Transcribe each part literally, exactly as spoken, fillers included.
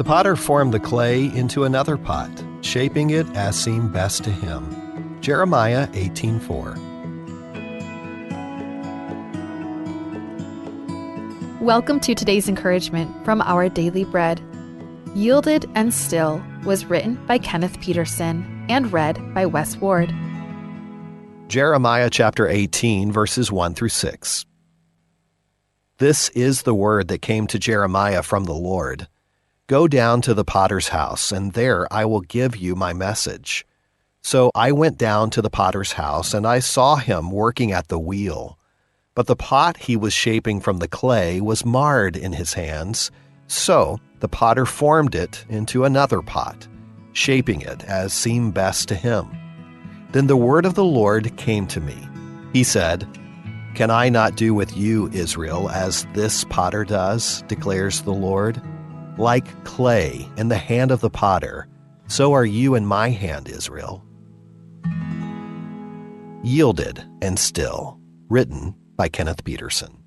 potter formed the clay into another pot, shaping it as seemed best to him. Jeremiah eighteen four. Welcome to today's encouragement from Our Daily Bread. Yielded and Still was written by Kenneth Peterson and read by Wes Ward. Jeremiah chapter eighteen, verses one through six. This is the word that came to Jeremiah from the Lord. "Go down to the potter's house, and there I will give you my message." So I went down to the potter's house, and I saw him working at the wheel. But the pot he was shaping from the clay was marred in his hands. So the potter formed it into another pot, shaping it as seemed best to him. Then the word of the Lord came to me. He said, "Can I not do with you, Israel, as this potter does?" declares the Lord. "Like clay in the hand of the potter, so are you in my hand, Israel." Yielded and Still, written by Kenneth Peterson.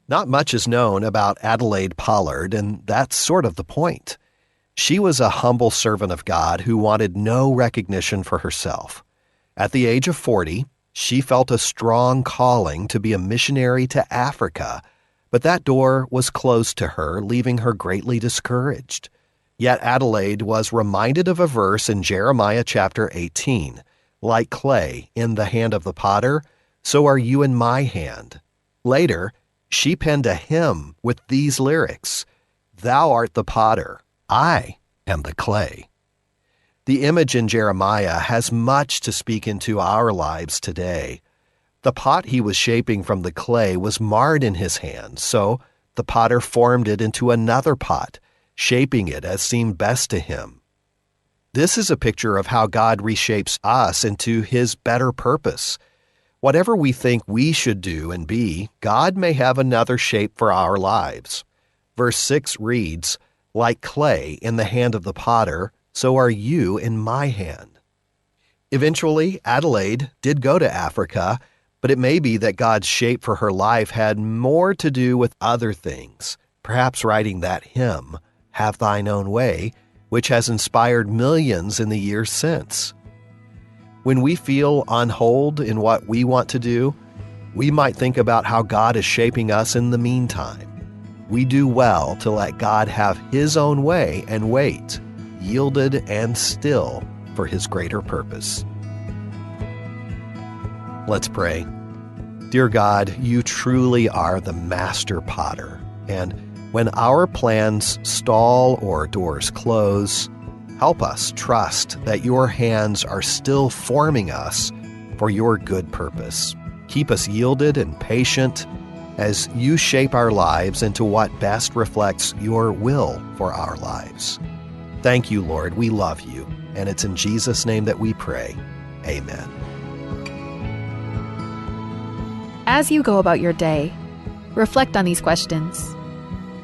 Not much is known about Adelaide Pollard, and that's sort of the point. She was a humble servant of God who wanted no recognition for herself. At the age of forty, she felt a strong calling to be a missionary to Africa, but that door was closed to her, leaving her greatly discouraged. Yet Adelaide was reminded of a verse in Jeremiah chapter eighteen, "Like clay in the hand of the potter, so are you in my hand." Later, she penned a hymn with these lyrics, "Thou art the potter, I am the clay." The image in Jeremiah has much to speak into our lives today. The pot he was shaping from the clay was marred in his hand, so the potter formed it into another pot, shaping it as seemed best to him. This is a picture of how God reshapes us into his better purpose. Whatever we think we should do and be, God may have another shape for our lives. Verse six reads, "Like clay in the hand of the potter, so are you in my hand." Eventually, Adelaide did go to Africa, but it may be that God's shape for her life had more to do with other things, perhaps writing that hymn, "Have Thine Own Way," which has inspired millions in the years since. When we feel on hold in what we want to do, we might think about how God is shaping us in the meantime. We do well to let God have His own way and wait, yielded and still, for His greater purpose. Let's pray. Dear God, you truly are the master potter, and when our plans stall or doors close, help us trust that your hands are still forming us for your good purpose. Keep us yielded and patient as you shape our lives into what best reflects your will for our lives. Thank you, Lord. We love you, and it's in Jesus' name that we pray. Amen. As you go about your day, reflect on these questions.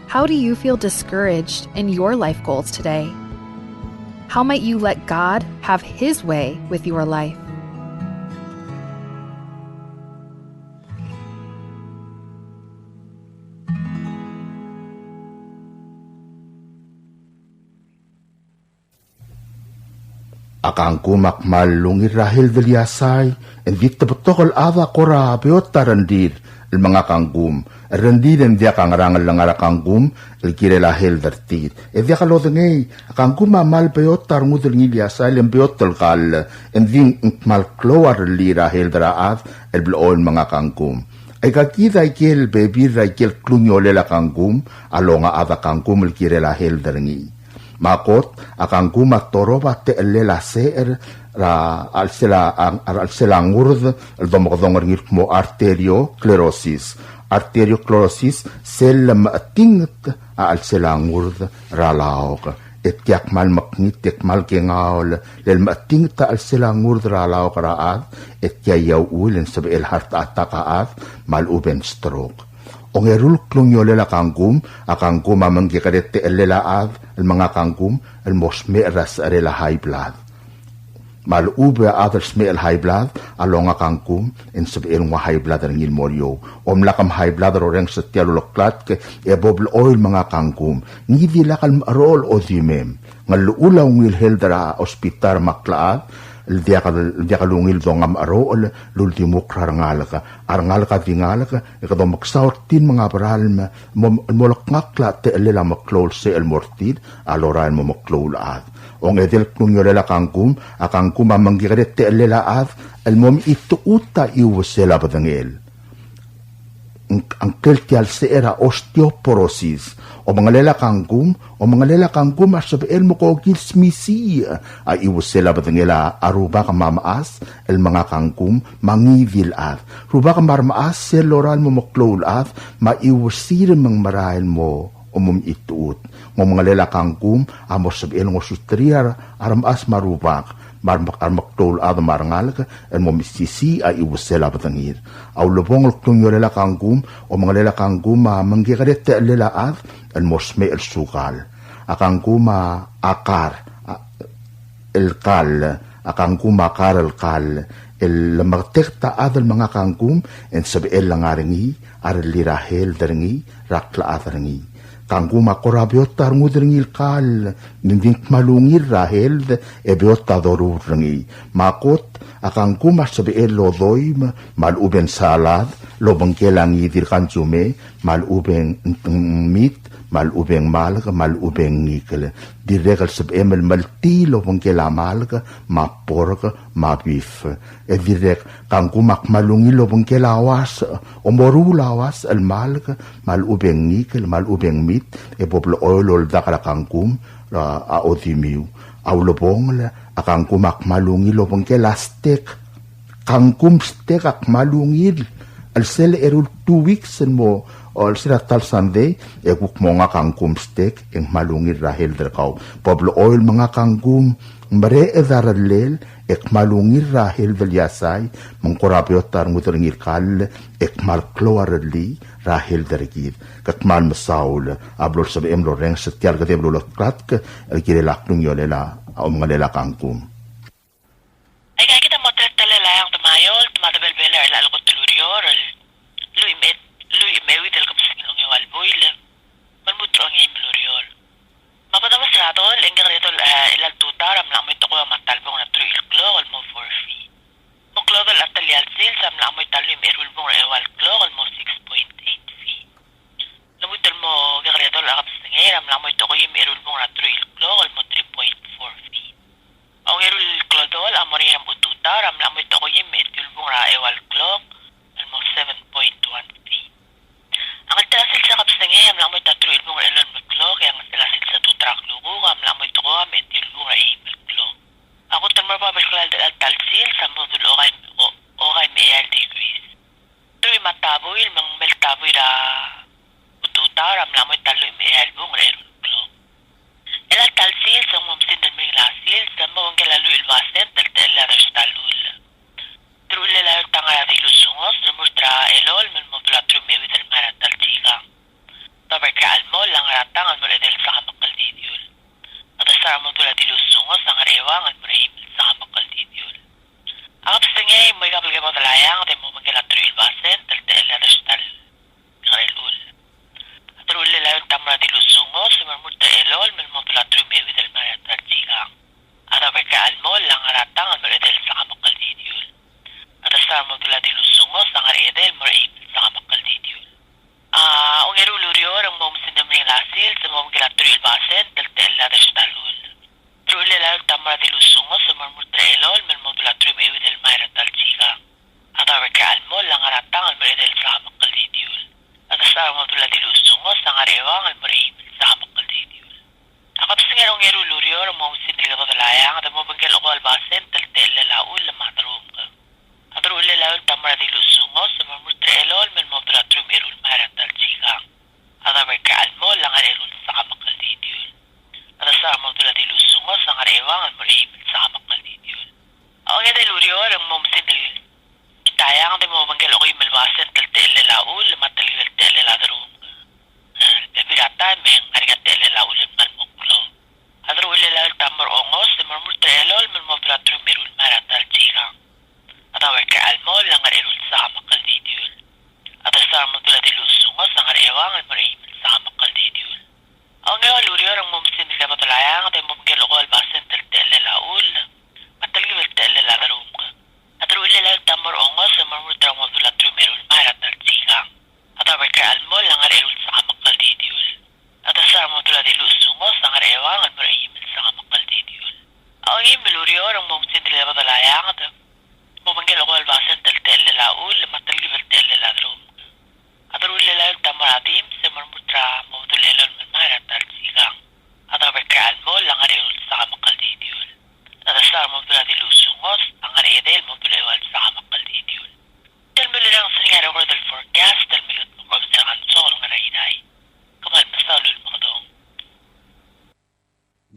How do you feel discouraged in your life goals today? How might you let God have His way with your life? A kangkum a kmal ungil er a health el iasai, e ng di te betok el chad a kora beot a rengrir el menga kangkum. Rengrir e ng diak a ngerang el ngar er a kangkum el kirel a health er tir. E diak lodengei, a kangkum a kmal beot a rengud el ngii el iasai, le ng beot el kall, e ng di ng kmal klou a rellii er a health er a chad el blechoel menga kangkum. Aika kid a ikel bebil er a ikel klungiolel a kangkum a longa a chad a kangkum el kirel a health er ngii. Me a kot, a kangkum a torob a techellel a secher er a chelsel a, a, a chelsel a ngurd el domekedong er ngii el kmo arteriosclerosis. Arteriosclerosis, sel lemechetinget a chelsel a ngurd er a laok. E tia kmal mekngit e kmal kengaol, le lemechetinget a chelsel a ngurd er a laok er a chad, e tia a uchul e ng sebechel heart attack a chad, me a lechub e ng stroke. Ongeru el klungiolel a kangkum, a kangkum a mengkekerei a techellel a chad el menga kangkum el mo smecher er a secherel a high blood. Me a lechub e a chad el smecher el high blood a longa a kangkum, e ng sebechel nguu a high blood er ngii el mo er eou. Omlak em high blood er a orrenges er tia el uleklatk, e bo blechoel menga a kangkum. Ngii di lak el mecherocher el odimem. Ng llechul a ungil health er a hospital me a klechad el diak, el diak lungil donga mecherocher el uldimukl er a rengalek. A rengalek a di ngalek, e kede omeksau er tir me ng a beralm, mo, mo lekngakl a techellel a meklou el secher el mo er tir a lorael el mo meklou el chad. Ongedei el klungiolel a kangkum, a kangkum a mengkekerei a techellel a chad el mo mechitechut a chiuesel a bedengel. Ng, a ngklel tia el secher a osteoporosis. Omengelel a kangkum, omengelel a kangkum a sebechel mo kokil smisichii a chiuesel a bedengel a rubak me a mechas el menga a kangkum me a ngii di el chad. Rubak me a remechas sel lorael el mo meklou el chad me a chiuesir me ng merael el mo omomechitechut. Ng omengelel a kangkum a mo sebechel ngosuterir a remechas me a rubak me a re, a remeklou el chad me a rengalek el mo mesisiich a chiuesel a bedengir. A ulebongel el klungiolel a kangkum, omengelel a kangkum a mengkekerei a techellel a chad el mo smecher el sukal. A kangkum a kar, a, el kall, a kangkum a kar el kall, el lemeketeket a chad el menga a kangkum, e ng sebechel el ngar er ngii a rellii er a health er ngii, er a klechad er ngii. Kangkum a kora beot a rengud er ngii el kall, me ng di ng kmal ungil er a health, e beot a doruul er ngii. Me a kot, a kangkum a sebechel el odoim, me a lechub e ng salad, el obengkel a ngii di el kansume, me a lechub e ng mit, me a lechub e ng malk, me a lechub e ng ngikel. Dirrek el sebechem el meltii el obengkel a malk, me a pork, me a beef. E dirrek, kangkum a kmal ungil el obengkel a uasech, omoruul a uasech el malk, me a lechub e ng ngikel, me a lechub e ng mit, e bo blechoel oldak er a kangkum, er a, a odimiu. A ulebongel, a kangkum a kmal ungil el obengkel a steak, kangkum steak a kmal ungil, el sel eru el two weeks el mo, o el sel a ta el Sunday, e kuk monga kangkum steak, e ng kmal ungil er a health er kau. Bo blechoel menga kangkum, mereched a rellel, e kmal ungil er a health el iasai, me ng kora beot a rengud er ngii el kall, e kmal klou a rellii er a health er kid. Ke kmal mesaul, a blo lsebechem el orrenges er tia el kedeb el uleklatk, el kirel a klungiolel a omengelel a kangkum. Aika kid a mo teletelel a Eanged me a Eolt, me a Debelbelel er chelecha el kot el ureor, el lluich me, lluich me a euid el kebesengil a ongeua el buil, me lmuut er a ongeim el ureor. Me a bo domes er a dolech, e ng kekerei a dolech, e, er chelecha el tutau er a mla mo er a tekoi me a ta el bung er a teruich el klok el mo four feet. Mo klodel a ta el eai el sils a mla mo er a ta el lluich me a eru el bung er a eua el klok el mo six point eight feet. Lmuut el mo kekerei a dolech a kebesengei er a mla mo er a tekoi me a eru el bung er a teruich el klok el mo three point four feet. A ongeru el klodel a mo er ngii er a tutau er a mla mo er a tekoi me a etiu el bung er a eua el klok el mo seven point one feet. A ngeltel a sils er a kebesengei a mla mo er a teruich el bung er a elolem el klok, e a ngeltel a sils er a tutau er a klukuk a mla mo er a tekoi me a etiu el bung er a eim el klok. A kot el mo er a bab el klalo er chelecha el ta el sils a mo dul okai, o, okai me a eai el degrees. Teruich me a ta buil, me ng mei el ta buil er a tutau er a mla mo er a ta el lluich me a eai el bung er a eru el klok. Er chelecha el ta el sils e ng mo mesingd el meringel a sils, e mo obengkel a lluich el basent el techellel a dersta el ull. Teruich el eai a ta ngar er a diluches ongos, el mo er a elolem el mo dula teruich me a euid el mile er a ta el sikang. Doba er a ikrel a chelmoll a ngar er a tang el mo er a edei el sak a mekel didiul. A ta el sar a mo dula diluches ongos a ngar er a euang el mo er a eim el sak a mekel didiul. A kebesengei e mo ikab el kebodel a eanged e mo obengkel a teruich el basent el techellel a dersta el ngar er a ull. A teruich el eai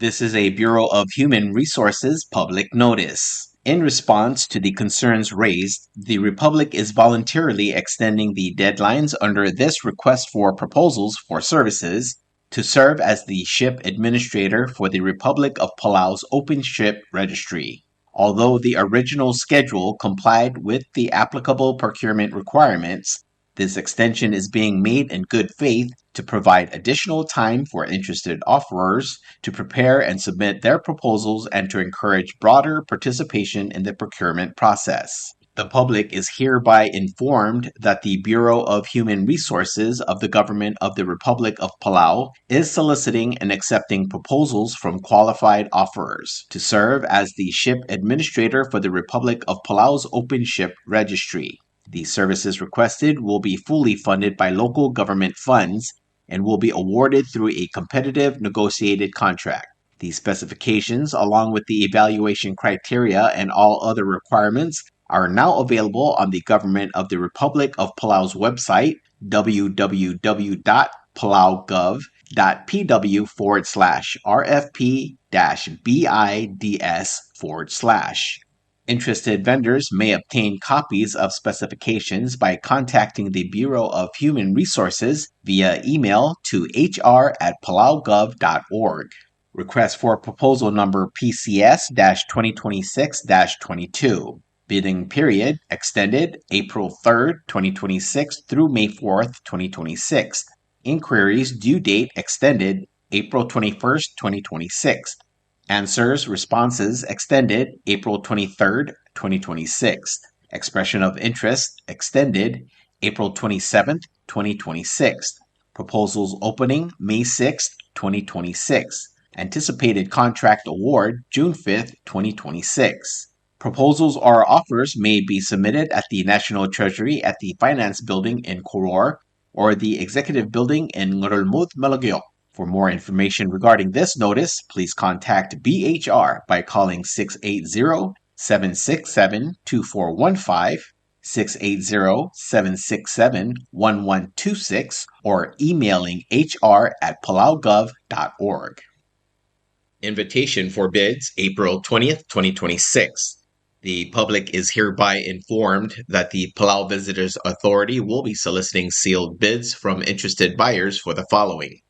This is a Bureau of Human Resources public notice. In response to the concerns raised, the Republic is voluntarily extending the deadlines under this request for proposals for services to serve as the ship administrator for the Republic of Palau's open ship registry. Although the original schedule complied with the applicable procurement requirements, this extension is being made in good faith to provide additional time for interested offerors to prepare and submit their proposals and to encourage broader participation in the procurement process. The public is hereby informed that the Bureau of Human Resources of the Government of the Republic of Palau is soliciting and accepting proposals from qualified offerors to serve as the ship administrator for the Republic of Palau's open ship registry. The services requested will be fully funded by local government funds and will be awarded through a competitive negotiated contract. The specifications, along with the evaluation criteria and all other requirements, are now available on the Government of the Republic of Palau's website, w w w dot palaugov dot p w forward slash r f p dash b i d s forward slash. Interested vendors may obtain copies of specifications by contacting the Bureau of Human Resources via email to h r at palaugov dot org. Request for proposal number P C S dash twenty twenty-six dash twenty-two. Bidding period extended April third, twenty twenty-six through May fourth, twenty twenty-six. Inquiries due date extended April twenty-first, twenty twenty-six. Answers, responses extended April twenty-third, twenty twenty-six. Expression of interest extended April twenty-seventh, twenty twenty-six. Proposals opening May sixth, twenty twenty-six. Anticipated contract award June fifth, twenty twenty-six. Proposals or offers may be submitted at the National Treasury at the Finance Building in Koror or the Executive Building in Ngerulmud, Melekeok. For more information regarding this notice, please contact B H R by calling six eight zero, seven six seven, two four one five, six eight zero, seven six seven, one one two six, or emailing h r at palaugov dot org. Invitation for bids, April twentieth, twenty twenty-six. The public is hereby informed that the Palau Visitors Authority will be soliciting sealed bids from interested buyers for the following: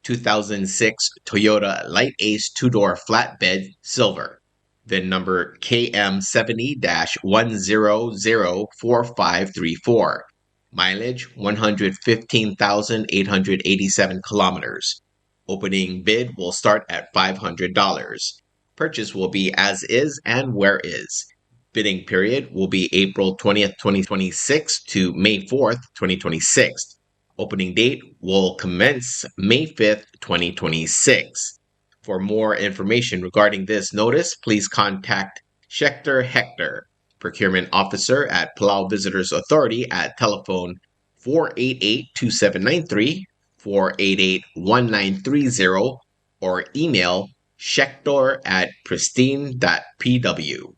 two thousand six Toyota LiteAce two-door flatbed, silver, vin number K M seventy dash one zero zero four five three four, mileage one hundred fifteen thousand eight hundred eighty-seven kilometers. Opening bid will start at five hundred dollars. Purchase will be as is and where is. Bidding period will be April twentieth, twenty twenty-six to May fourth, twenty twenty-six. Opening date will commence May fifth, twenty twenty-six. For more information regarding this notice, please contact Schechter Hector, Procurement Officer at Palau Visitors Authority, at telephone four eight eight, two seven nine three, four eight eight, one nine three zero, or email schechter at pristine dot p w.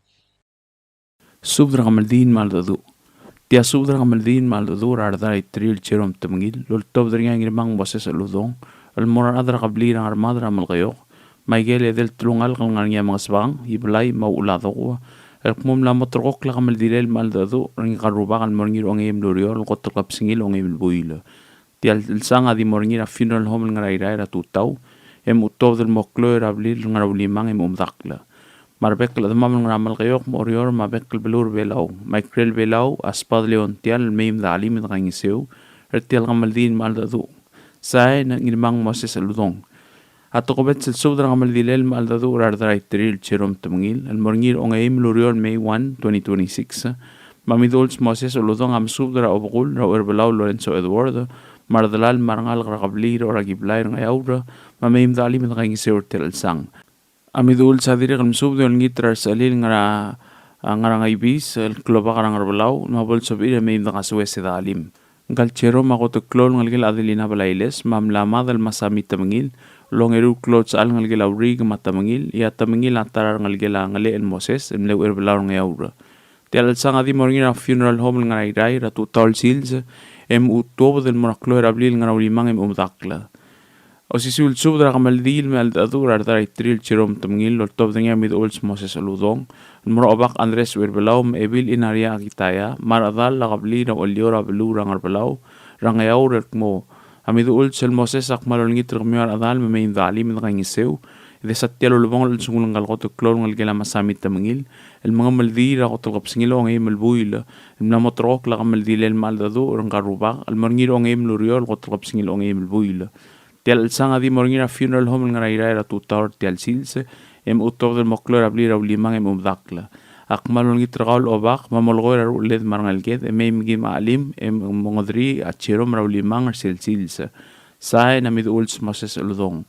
Subed er a kemeldiil me a cheldecheduch. Tia subed er a kemeldiil me a cheldecheduch er a redar a Iterir el Jerome Temengil, el oltobed er ngii a Ngirmang Moses Uludong, el mo er a rechad er a kebliil er a Ngermad er a Melekeok, me a ikel edei el telungalek el ngar er ngii a Mengesebang, Iblai, me a Ucheladokua, el kmo mla mo terrekokl a kemeldilel me a cheldecheduch er ngika el rubak el mo er ngii er a ongeim el ureor el kot el kebesengil a ongeim el buil. Tia el chelsang a di mo er ngii er a funeral home el ngar er a Irrai er a tutau, e mochu tuobed el mo klou er a blil el ngar er a Ulimang e mo medakl. Me a rebek el chedemam el ngar er a Melekeok me a Oreor me a bek el beluu er a Belau, me a ikrel Belau, a sbadel e ongtial el mei me de chelim e de kaingeseu er tia el kemeldiil me a cheldecheduch. Sain, Ngirmang Moses Uludong. A tokubets el subed er a kemeldilel me a cheldecheduch er a redar a Iterir el Jerome Temengil, el mo er ngii er a ongeim el ureor el May one, twenty twenty-six. Me a Miduuls Moses Uludong a mesubed er a Obekul er a Ucherbelau Lorenzo Edward, me a redelal me a rengalek er a kebliil er a Orakiblai er a Ngeaur, me mei me de chelim e de kaingeseu er tia el chelsang. A Miduuls a dirrek el mesubed e olengit er a resechelil el ngar er a, a, ngar er a Ngeibis, el klobak er a Ngerbelau, me a bo lsebechir e mei me de kasoes e de chelim. Ngka el Jerome a kot el klou el ngelekel a Adelina Blailes, me a mla mad el Masami Temengil, el ongeru el klou el sechal el ngelekel a Uriik me a Temengil, e a Temengil a ta er a rengelekel a Ngelechel Moses, el mle Ucherbelau er a Ngeaur. Tia el chelsang a di mo er ngii er a funeral home el ngar er a Irrai er a tutau el sils, e mochu tuobed el mo er a klou er a blil el ngar er a Ulimang e mo medakl. Osisiu el subed er a kemeldiil me a cheldecheduch er a Rdaraiterir el Jerome Temengil el oltobed er ngii a Midechuls Moses Uludong, el mo er a Obak Andres Uherbelau, me a Ebil Inaria Akitaya, me a rechedal a kebliil er a Ucheliou er a beluu er a Ngerbelau er a Ngeaur el kmo, a Midechuls el Moses a kmal olengit er kemiu a rechedal me mei me de chelim e de kaingeseu, e desa tia el ulebongel el chelsengul ngka el kot el klou el ngelekel a Masami Temengil el mengemeldiil er a kot el kebesengil a ongeim el buil el mla mo terrekokl a kemeldilel me a cheldecheduch er ngka el rubak el mo er ngii er a ongeim el ureor el kot el kebesengil a ongeim el buil. Tia el chelsang a di mo er ngii er a funeral home el ngar er a Irrai er a tutau er tia el sils, e mo tobed el mo klou er a blil er a Ulimang e mo medakl. A kmal olengit er kau el Obak me a molekoi er a rucheled me a rengeleked, e mei me kim a chelim e mo ngederii a Jerome er a Ulimang er sel sils. Sain a Midechuls Moses Uludong.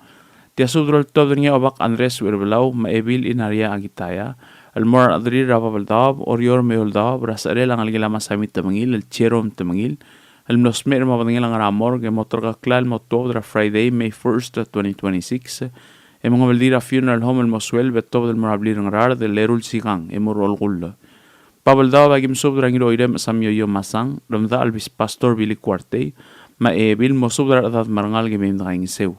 Tia subed el oltobed er ngii a Obak Andres Uherbelau me a Ebil Inaria Akitaya el mo er a rechederir er a Babeldaob, Oreor me a Eouldaob er a secherel a ngelekel a Masami Temengil el Jerome Temengil el mlo smecher me a bedengel a ngar er a morgue e mo terkeklel el mo tuobed er a Friday, May first, twenty twenty-six, e mo kemeldiil er a funeral home el mo sueleb e tuobed el mo er a blil er a Ngaraard el eru el sikang e mo er a olekull. Babeldaob a kim subed er a Ngiroirem Sam Yoyo Masang, Remdachel Bis-, Pastor Billy Kuartei, me a Ebil, mo subed er a rechedad me a rengalek e mei me de kaingeseu.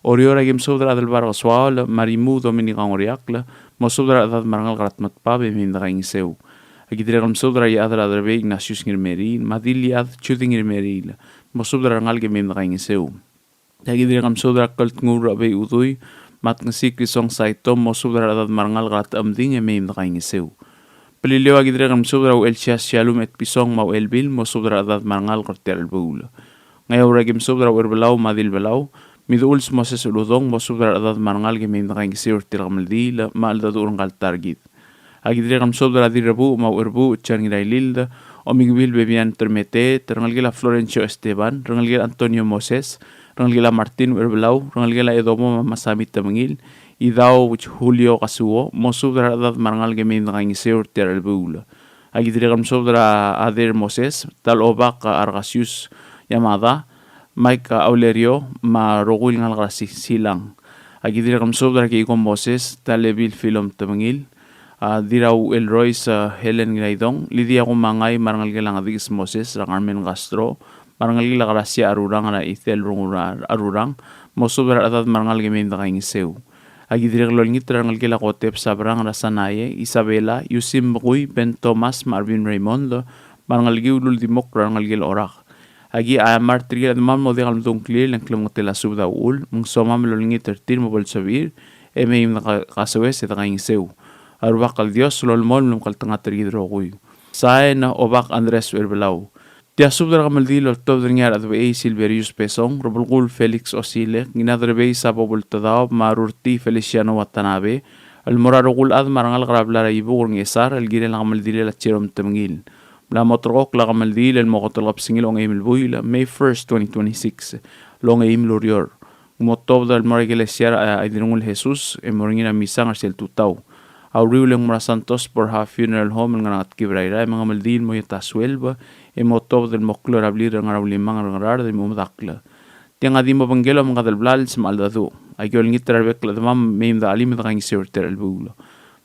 Oreor a kim subed er a Adelbai er a Kesuaol, me a Rimuu Dominica Ngoriakl, mo subed er a rechedad me a rengalek er a Tmetbab e mei me de kaingeseu. A ki dirrek el msubed er a Iechad er a Derbei Ignatius Ngirmeriil, me a Diliechad Judy Ngirmeriil, mo subed er a rengalek e mei me de kaingeseu. Aki dirrek el msubed er a Keltnguul er a Obei Udui, me a Tngesik Risong Saito, mo subed er a rechedad me a rengalek er a Techemding e mei me de kaingeseu. Beliliou, aki dirrek el msubed er a Uchelsias Shallum Etpison me a Uchelbil, mo subed er a rechedad me a rengalek er tia el chelebuul. Ngeaur, aki msubed er a Ucherbelau me a Dilbelau, Midechuls Moses Uludong, mo subed er a rechedad me a rengalek e mei me de kaingeseu er tia el kemeldiil me a cheldecheduch er ngka el ta er kid. Aki dirrek el msubed er a Dirrebuuch me a Ucherbuuch, John Ngirailild, Omikebil Bebian Termeteet, rengelekel a Florencio Esteban, rengelekel a Antonio Moses, rengelekel a Martin Ucherbelau, rengelekel a Edomo me a Masami Temengil, Idau Julio Kazuo, mo subed er a rechedad me a rengalek e mei me de kaingeseu er tia el chelebuul. Aki dirrek el msubed er a Ader Moses, Tal Obak Argasius Yamada, Mike Aulerio, me a rokui el ngalek er a Si-, Silang. Aki dirrek el msubed er a Keiko Moses, Talebil Philom Temengil, a Dirrau Elrois, a Helen Ngiraidong, Lydia Kumangai, me a rengelekel a Ngedikes Moses, er a Carmen Castro, me a rengelekel a Gracia Arurang, er a Ethel Rungura-, Arurang, mo subed er a rechedad me a rengalek e mei me de kaingeseu. Aki dirrek el olengit er a rengelekel a Kotep Sabrang, er a Sanae, Isabela, Yusim Bekui, Ben Thomas, me a Arvin Raymond, me a rengelekiu el uldimukl er a rengelekel a Orak. Aki a mart er tir el chedemam el mo diak el medung a ngklir e ng klemengetel a subed a uchul, me ng somam el olengit er tir me bo lsebechir, e mei me de ka-, kasoes e de kaingeseu. A Rubak el Dios a lolemolem el omekngeltengat er kid el rokui. Sain, Obak Andres Uherbelau. Tia subed er a kemeldiil el oltobed er ngii a Rechedebechei Silverius Besong, Rebelkuul Felix Osilek, Nginaderbei Sabo Bultedaob, me a Rurtii Feliciano Watanabe, el mo er a rokui el chad me a rengalek er a blai er a Ibuk er a Ngchesar, el kirel a kemeldilel a Jerome Temengil. Mla mo terrekokl a kemeldiil el mo kot el kebesengil a ongeim el buil, May first, twenty twenty-six, el ongeim el ureor. Ng mo tuobed el mo er a ikelesia er a Aidrengul Jesus, e mo er ngii er a misang er sel tutau. A uriul e ng mo er a Santos Borja Funeral Home el ngar er a Ngetkib er a Irrai, e mengemeldiil el mo ieta sueleb, e mo tuobed el mo klou er a blil er a Ngeraulimang er a Ngaraard e mo medakl. Tiang a di mo obengkel a omengkad el blals me a cheldecheduch. Aki olengit er a rebek el chedemam, mei me de chelim e de kaingeseu er tia el chelebuul.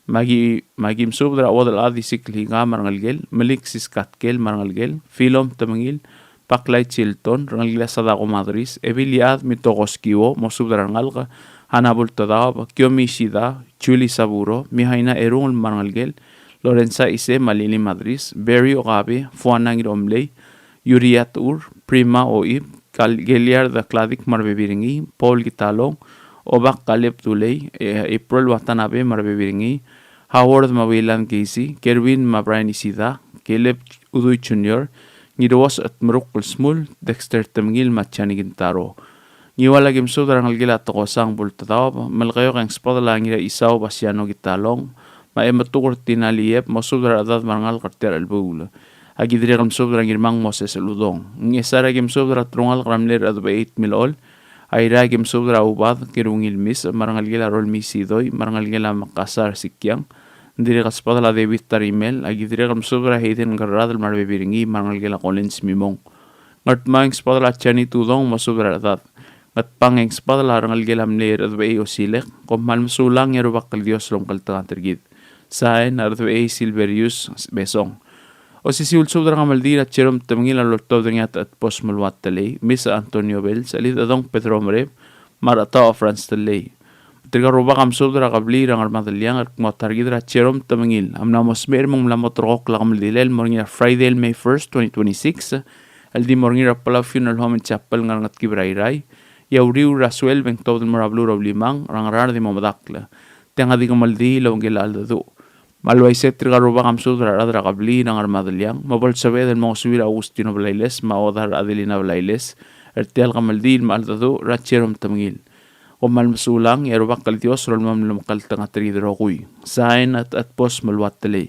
Me aki, me aki msubed er a Uodelchad Isikl Hika me a rengelekel, Melik Siskatkel me a rengelekel, Philom Temengil, Baklai Chilton, rengelekel a Sadako Madris, Ebiliad Mitoko Skiwo, mo subed er a rengalek, Hana Bultedaob, Kiomi Ishida, Julie Saburo, Mihaina Erungel me a rengelekel, Lorenza Ise me a Lili Madris, Barry Okabe, Fuana Ngiromlei, Uriat Ur, Prima Oib, Kal-, Geliard Kladik me a rebebil er ngii, Paul Kitalong, Obak Kaleb Dulei, e, April Watanabe me a rebebil er ngii, Howard me a Wayland Casey, Kerwin me a Brian Isida, Caleb Udui Junior, Ngiruos Etmeruk el Smul, Dexter Temengil me a Jani Kintaro. Ngiwal aki msubed er a rengelekel a Tokosang Bultedaob, Melekeok e ng sbedel a Ngiraisau Basiano Kitalong, me a Emetuker Tina Liep, mo subed er a rechedad me a rengalek er tia el chelebuul. Aki dirrek el msubed er a Ngirmang Moses Uludong. Ngchesar aki msubed er a telungalek er a mle Rechedebechei Tmilechol, Airai aki msubed er a Ubad Kirungil Mis, me a rengelekel a Rolmii Sidoi, me a rengelekel a Mekasar Sikiang, ng dirrek el sbedel a David Tarimel, aki dirrek el msubed er a Hayden Kerradel me a rebebil er ngii, me a rengelekel a Collins Mimong. Ngardmau e ng sbedel a Jani Tudong, mo subed er a rechedad. Ngatpang e ng sbedel a rengelekel a mle Rechedebechei Osilek, kom kmal mesulang e a Rubak el Dios a lomekngeltengat er kid. Sain, a Rechedebechei Silverius Besong. Osisiu el subed er a kemeldiil a Jerome Temengil a loltobed er ngii a Techedbos Meluat Telei, Miss Antonio Bells, Chelidechedong Pedro Mereb, me a Rechetaoch Franz Tellei. Tirka el rubak a msubed er a kebliil er a Ngermadeliang el kmo a ta er kid er a Jerome Temengil a mla mo smecher me ng mla mo terrekokl a kemeldilel el mo er ngii er a Friday el May first, twenty twenty-six, el di mo er ngii er a Palau Funeral Home and Chapel el ngar er a Ngetkib er a Irrai, e a uriul er a sueleb e ng tuobed el mo er a beluu er a Ulimang er a Ngaraard e mo medakl. Tiang a di kemeldiil el obengkel a cheldecheduch. Me a le uaisei e tirka el rubak a msubed er a rechad er a kebliil er a Ngermadeliang me bo lsebeched el mo ngosuir a Augustino Blailes me a odar er a Adelina Blailes er tia el kemeldiil me a cheldecheduch er a Jerome Temengil. Kom kmal mesulang, e a Rubak el Dios a lolemolem el omekngeltengat er kid el rokui. Sain, a Techedbos Meluat Tellei.